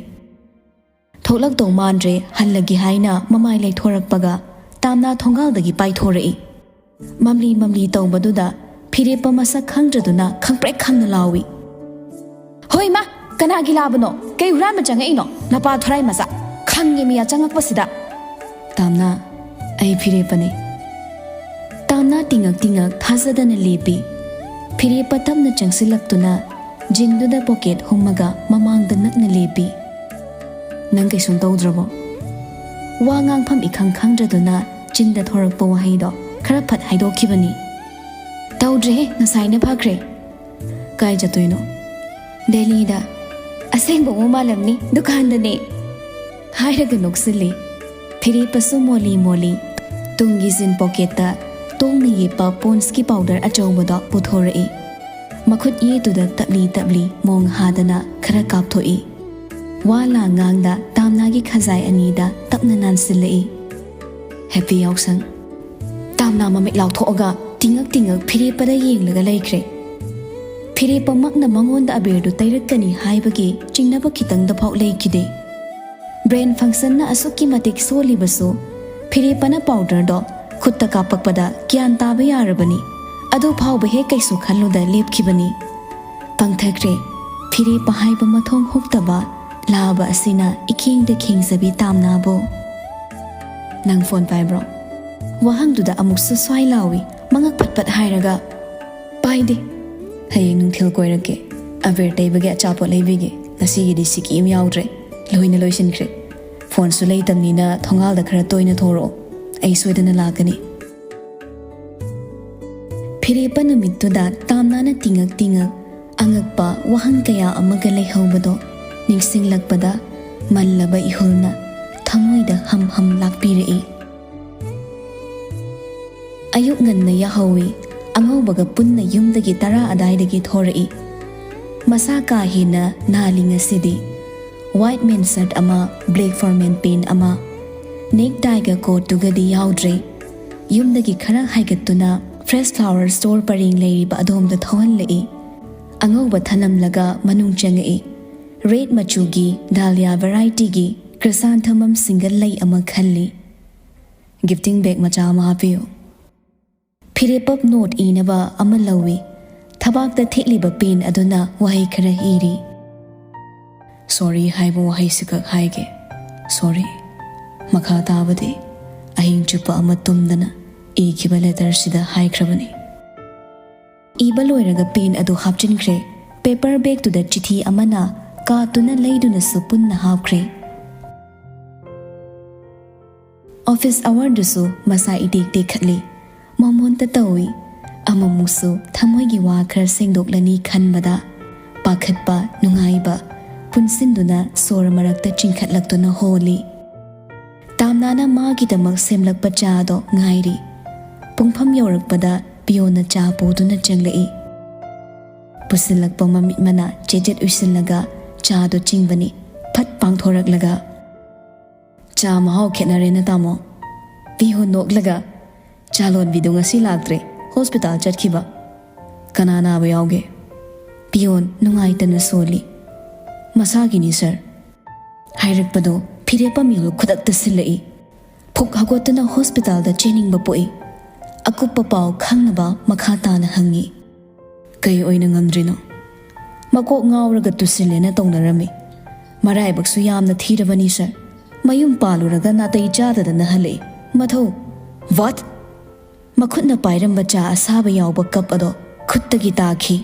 ꯊꯣꯛꯂꯛꯇꯧ ꯃꯥꯟꯗ꯭ꯔꯦ ꯍꯜꯂꯒꯦ ꯍꯥꯏꯅ ꯃꯃꯥꯏ ꯂꯩꯊꯣꯔꯛꯄꯒ ꯇꯥꯝꯅꯥ ꯊꯣꯡꯒꯥꯜꯗꯒꯤ ꯄꯥꯏꯊꯣꯔꯛꯏ꯫ ꯃꯝꯂꯤ ꯃꯝꯂꯤ ꯇꯧꯕꯗꯨꯗ ꯐꯤꯔꯦꯞꯄ ꯃꯁꯛ ꯈꯪꯗ꯭ꯔꯗꯨꯅ ꯈꯪꯄ꯭ꯔꯦꯛ ꯈꯪꯅ ꯂꯥꯎꯏ꯫ "ꯍꯣꯏ ꯃꯥ, ꯀꯅꯥꯒꯤ ꯂꯥꯕꯅꯣ? ꯀꯩ ꯍꯨꯔꯥꯟꯕ ꯆꯪꯉꯛꯏꯅꯣ? ꯅꯄꯥ ꯊꯣꯔꯥꯏ ꯃꯆꯥ, ꯈꯪꯉꯦ ꯃꯤ ꯑꯆꯪꯉꯛꯄꯁꯤꯗ!" "ꯇꯥꯝꯅꯥ, ꯑꯩ ꯐꯤꯔꯦꯞꯄꯅꯦ꯫" ꯇꯥꯝꯅꯥ ꯇꯤꯉꯛ ꯇꯤꯉꯛ ꯊꯥꯖꯗꯅ ꯂꯦꯞꯄꯤ꯫ ꯐꯤꯔꯦꯞꯄ ꯇꯞꯅ ꯆꯪꯁꯤꯜꯂꯛꯇꯨꯅ ꯖꯤꯟꯗꯨꯗ ꯄꯣꯀꯦꯠ ꯍꯨꯝꯃꯒ ꯃꯃꯥꯡꯗ ꯅꯛꯅ ꯂꯦꯞꯄꯤ꯫ "ꯅꯪ ꯀꯩꯁꯨꯝ ꯇꯧꯗ꯭ꯔꯕꯣ?" ꯋꯥ ꯉꯥꯡꯐꯝ ꯏꯈꯪ ꯈꯪꯗ꯭ꯔꯗꯨꯅ ꯆꯤꯟꯗ ꯊꯣꯔꯛꯄ ꯋꯥꯍꯩꯗꯣ ꯈꯔ ꯐꯠ ꯍꯥꯏꯗꯣꯛꯈꯤꯕꯅꯤ꯫ "ꯇꯧꯗ꯭ꯔꯦꯍꯦ, ꯉꯁꯥꯏꯅ ꯐꯈ꯭ꯔꯦ꯫" "ꯀꯥꯏ ꯆꯠꯇꯣꯏꯅꯣ?" "ꯗꯦꯜꯂꯤꯗ꯫" "ꯑꯁꯦꯡꯕ ꯑꯃ ꯃꯥꯜꯂꯝꯅꯤ, ꯗꯨꯀꯥꯟꯗꯅꯦ꯫" ꯍꯥꯏꯔꯒ ꯅꯣꯛꯁꯤꯜꯂꯤ꯫ ꯐꯤꯔꯦꯞꯄꯁꯨ ꯃꯣꯂꯤ ꯃꯣꯂꯤ ꯇꯨꯡꯒꯤ ꯖꯤꯟ ꯄꯣꯀꯦꯠꯇ ꯇꯣꯡꯅ ꯌꯦꯞꯄ ꯄꯣꯟꯁꯀꯤ ꯄꯥꯎꯗꯔ ꯑꯆꯧꯕꯗꯣ ꯄꯨꯊꯣꯔꯛꯏ꯫ ꯃꯈꯨꯠ ꯌꯦꯠꯇꯨꯗ ꯇꯞꯂꯤ ꯇꯞꯂꯤ ꯃꯣꯡ ꯍꯥꯗꯅ ꯈꯔ ꯀꯥꯞꯊꯣꯛꯏ꯫ ꯋꯥ ꯂꯥꯡ ꯉꯥꯡꯗ ꯇꯥꯝꯅꯥꯒꯤ ꯈꯖꯥꯏ ꯑꯅꯤꯗ ꯇꯞꯅ ꯅꯥꯟꯁꯤꯜꯂꯛꯏ꯫ ꯍꯦꯞꯄꯤ ꯌꯥꯎꯁꯪ꯫ ꯇꯥꯝꯅꯥ ꯃꯃꯤꯠ ꯂꯥꯎꯊꯣꯛꯑꯒ ꯇꯤꯡꯉꯛ ꯇꯤꯡꯉꯛ ꯐꯤꯔꯦꯞꯄꯗ ꯌꯦꯡꯂꯒ ꯂꯩꯈ꯭ꯔꯦ꯫ ꯐꯤꯔꯦꯞꯄꯃꯛꯅ ꯃꯉꯣꯟꯗ ꯑꯕꯤꯔꯗꯨ ꯇꯩꯔꯛꯀꯅꯤ ꯍꯥꯏꯕꯒꯤ ꯆꯤꯡꯅꯕ ꯈꯤꯇꯪꯗꯐꯥꯎ ꯂꯩꯈꯤꯗꯦ꯫ ꯕ꯭ꯔꯦꯟ ꯐꯪꯁꯟꯅ ꯑꯁꯨꯛꯀꯤ ꯃꯇꯤꯛ ꯁꯣꯜꯂꯤꯕꯁꯨ ꯐꯤꯔꯦꯞꯄꯅ ꯄꯥꯎꯗꯔꯗꯣ ꯈꯨꯠꯇ ꯀꯥꯞꯄꯛꯄꯗ ꯒ꯭ꯌꯥꯟ ꯇꯥꯕ ꯌꯥꯔꯕꯅꯤ꯫ ꯑꯗꯨ ꯐꯥꯎꯕ ꯍꯦꯛ ꯀꯩꯁꯨ ꯈꯜꯂꯨꯗ ꯂꯦꯞꯈꯤꯕꯅꯤ꯫ ꯄꯪꯊꯈ꯭ꯔꯦ꯫ ꯐꯤꯔꯦꯞꯄ ꯍꯥꯏꯕ ꯃꯊꯣꯡ ꯍꯨꯛꯇꯕ ꯂꯥꯕ ꯑꯁꯤꯅ ꯏꯈꯦꯡꯗ ꯈꯦꯡꯖꯕꯤ ꯇꯥꯝꯅꯥꯕꯨ꯫ "ꯅꯪ ꯐꯣꯟ ꯄꯥꯏꯕ꯭ꯔꯣ?" ꯋꯥꯍꯪꯗꯨꯗ ꯑꯃꯨꯛꯁꯨ ꯁ꯭ꯋꯥꯏ ꯂꯥꯎꯏ, ꯃꯉꯛ ꯐꯠ ꯐꯠ ꯍꯥꯏꯔꯒ, "ꯄꯥꯏꯗꯦ꯫ ꯍꯌꯦꯡ ꯅꯨꯡꯊꯤꯜ ꯀꯣꯏꯔꯛꯀꯦ꯫ ꯑꯕꯤꯔ ꯇꯩꯕꯒꯤ ꯑꯆꯥꯄꯣꯠ ꯂꯩꯕꯤꯒꯦ꯫ ꯉꯁꯤꯒꯤꯗꯤ ꯁꯤꯀꯤ ꯑꯃ ꯌꯥꯎꯗ꯭ꯔꯦ꯫ ꯂꯣꯏꯅ ꯂꯣꯏꯁꯤꯟꯈ꯭ꯔꯦ꯫ ꯐꯣꯟꯁꯨ ꯂꯩꯇꯕꯅꯤꯅ ꯊꯣꯡꯒꯥꯜꯗ ꯈꯔ ꯇꯣꯏꯅ ꯊꯣꯔꯛꯑꯣ꯫ ꯑꯩ ꯁꯣꯏꯗꯅ ꯂꯥꯛꯀꯅꯤ"꯫ ꯐꯤꯔꯦꯞꯄ ꯅꯨꯃꯤꯠꯇꯨꯗ ꯇꯥꯝꯅꯥꯅ ꯇꯤꯡꯉꯛ ꯇꯤꯡꯉꯛ ꯑꯉꯛꯄ ꯋꯥꯍꯪ ꯀꯌꯥ ꯑꯃꯒ ꯂꯩꯍꯧꯕꯗꯣ ꯅꯤꯡꯁꯤꯡꯂꯛꯄꯗ ꯃꯜꯂꯕ ꯏꯍꯨꯜꯅ ꯊꯃꯣꯏꯗ ꯍꯝ ꯍꯝ ꯂꯥꯛꯄꯤꯔꯛꯏ꯫ ꯑꯌꯨꯛ ꯉꯟꯅ ꯌꯥꯍꯧꯏ꯫ ꯑꯉꯧꯕꯒ ꯄꯨꯟꯅ ꯌꯨꯝꯗꯒꯤ ꯇꯔꯥ ꯑꯗꯥꯏꯗꯒꯤ ꯊꯣꯔꯛꯏ꯫ ꯃꯁꯥ ꯀꯥ ꯍꯦꯟꯅ ꯅꯥꯜꯂꯤ ꯉꯁꯤꯗꯤ꯫ ꯋꯥꯏꯠ ꯃꯦꯟ ꯁꯔꯠ ꯑꯃ, ꯕ꯭ꯂꯦꯛ ꯐꯣꯔꯃꯦꯜ ꯄꯦꯟ ꯑꯃ, ꯅꯦꯛ ꯇꯥꯏꯒ ꯀꯣꯠꯇꯨꯒꯗꯤ ꯌꯥꯎꯗ꯭ꯔꯦ꯫ ꯌꯨꯝꯗꯒꯤ ꯈꯔ ꯍꯥꯏꯒꯠꯇꯨꯅ ꯐ꯭ꯔꯦꯁ ꯐ꯭ꯂꯥꯋꯔ ꯁ꯭ꯇꯣꯔ ꯄꯔꯦꯡ ꯂꯩꯔꯤꯕ ꯑꯗꯣꯝꯗ ꯊꯧꯍꯜꯂꯛꯏ꯫ ꯑꯉꯧꯕ ꯊꯅꯝꯂꯒ ꯃꯅꯨꯡ ꯆꯪꯉꯛꯏ꯫ ꯔꯦꯗ ꯃꯆꯨꯒꯤ ꯗꯥꯂꯤꯌꯥ ꯚꯦꯔꯥꯏꯇꯤꯒꯤ ꯀ꯭ꯔꯤꯁꯥꯟꯊꯃꯝ ꯁꯤꯡꯒꯜ ꯂꯩ ꯑꯃ ꯈꯜꯂꯤ꯫ "ꯒꯤꯐꯇꯤꯡ ꯕꯦꯒ ꯃꯆꯥ ꯑꯃ ꯍꯥꯞꯄꯤꯌꯨ"꯫ ꯐꯤꯔꯦꯞꯄ ꯅꯣꯠ ꯏꯅꯕ ꯑꯃ ꯂꯧꯏ꯫ ꯊꯕꯥꯛꯇ ꯊꯦꯠꯂꯤꯕ ꯄꯦꯟ ꯑꯗꯨꯅ ꯋꯥꯍꯩ ꯈꯔ ꯏꯔꯤ꯫ "ꯁꯣꯔꯤ ꯍꯥꯏꯕ ꯋꯥꯍꯩꯁꯤꯈꯛ ꯍꯥꯏꯒꯦ꯫ ꯁꯣꯔꯤ꯫ ꯃꯈꯥ ꯇꯥꯕꯗꯤ ꯑꯍꯤꯡ ꯆꯨꯞꯄ ꯑꯃ ꯇꯨꯝꯗꯅ ꯏꯈꯤꯕ ꯂꯦꯇꯔꯁꯤꯗ ꯍꯥꯏꯈ꯭ꯔꯕꯅꯤ"꯫ ꯏꯕ ꯂꯣꯏꯔꯒ ꯄꯦꯟ ꯑꯗꯨ ꯍꯥꯞꯆꯤꯟꯈ꯭ꯔꯦ꯫ ꯄꯦꯄꯔ ꯕꯦꯒꯇꯨꯗ ꯆꯤꯊꯤ ꯑꯃꯅ ꯀꯥꯇꯨꯅ ꯂꯩꯗꯨꯅꯁꯨ ꯄꯨꯟꯅ ꯍꯥꯞꯈ꯭ꯔꯦ꯫ ꯑꯣꯐꯤꯁ ꯑꯋꯥꯔꯗꯨꯁꯨ ꯃꯁꯥ ꯏꯇꯦꯛ ꯇꯦꯛꯈꯠꯂꯤ꯫ ꯃꯣꯃꯣꯟꯇ ꯇꯧꯏ꯫ ꯑꯃꯨꯛꯃꯨꯛꯁꯨ ꯊꯃꯣꯏꯒꯤ ꯋꯥ ꯈꯔ ꯁꯦꯡꯗꯣꯛꯂꯅꯤ ꯈꯟꯕꯗ ꯄꯥꯈꯠꯄ, ꯅꯨꯡꯉꯥꯏꯕ ꯄꯨꯟꯁꯤꯟꯗꯨꯅ ꯁꯣꯔ ꯃꯔꯛꯇ ꯆꯤꯡꯈꯠꯂꯛꯇꯨꯅ ꯍꯣꯜꯂꯤ꯫ ꯇꯥꯝꯅꯥꯅ ꯃꯥꯒꯤꯗꯃꯛ ꯁꯦꯝꯂꯛꯄ ꯆꯥꯗꯣ ꯉꯥꯏꯔꯤ꯫ ꯄꯨꯡꯐꯝ ꯌꯧꯔꯛꯄꯗ ꯄꯤꯌꯣꯟꯅ ꯆꯥ ꯄꯨꯗꯨꯅ ꯆꯪꯂꯛꯏ꯫ ꯄꯨꯁꯤꯜꯂꯛꯄ ꯃꯃꯤꯠ ꯃꯅꯥ ꯆꯦꯖꯦꯠ ꯎꯏꯁꯤꯜꯂꯒ ꯆꯥꯗꯣ ꯆꯤꯡꯕꯅꯤ꯫ ꯐꯠ ꯄꯥꯡꯊꯣꯔꯛꯂꯒ, "ꯆꯥ ꯃꯍꯥꯎ ꯈꯦꯠꯅꯔꯦꯅ, ꯇꯥꯃꯣ?" ꯄꯤꯌꯣꯟ ꯅꯣꯛꯂꯒ, "ꯆꯥ ꯂꯣꯟꯕꯤꯗꯨ ꯉꯁꯤ ꯂꯥꯛꯇ꯭ꯔꯦ, ꯍꯣꯁꯄꯤꯇꯥꯜ ꯆꯠꯈꯤꯕ꯫" "ꯀꯅꯥ ꯅꯥꯕ ꯌꯥꯎꯒꯦ?" ꯄꯤꯌꯣꯟ ꯅꯨꯡꯉꯥꯏꯇꯅ ꯁꯣꯜꯂꯤ꯫ "ꯃꯁꯥꯒꯤꯅꯤ, ꯁꯥꯔ꯫" ꯍꯥꯏꯔꯛꯄꯗꯣ ꯐꯤꯔꯦꯞꯄ ꯃꯤꯍꯨꯜ ꯈꯨꯗꯛꯇ ꯁꯤꯜꯂꯛꯏ꯫ ꯐꯨꯛ ꯍꯧꯒꯠꯇꯨꯅ ꯍꯣꯁꯄꯤꯇꯥꯜꯗ ꯆꯦꯟꯅꯤꯡꯕ ꯄꯣꯛꯏ꯫ ꯑꯀꯨꯞꯄ ꯄꯥꯎ ꯈꯪꯅꯕ ꯃꯈꯥ ꯇꯥꯅ ꯍꯪꯉꯤ꯫ "ꯀꯩ ꯑꯣꯏꯅ ꯉꯝꯗ꯭ꯔꯤꯅꯣ?" "ꯃꯀꯣꯛ ꯉꯥꯎꯔꯒ ꯇꯨꯁꯤꯜꯂꯦꯅ ꯇꯧꯅꯔꯝꯃꯤ꯫ ꯃꯔꯥꯏꯕꯛꯁꯨ ꯌꯥꯝꯅ ꯊꯤꯔꯕꯅꯤ, ꯁꯥꯔ꯫ ꯃꯌꯨꯝ ꯄꯥꯜꯂꯨꯔꯒ ꯅꯥꯇꯩ ꯆꯥꯗꯗꯅ ꯍꯜꯂꯛꯏ꯫ ꯃꯊꯧ꯫" "ꯋꯥꯠ?" ꯃꯈꯨꯠꯅ ꯄꯥꯏꯔꯝꯕ ꯆꯥ ꯑꯁꯥꯕ ꯌꯥꯎꯕ ꯀꯞ ꯑꯗꯣ ꯈꯨꯠꯇꯒꯤ ꯇꯥꯈꯤ꯫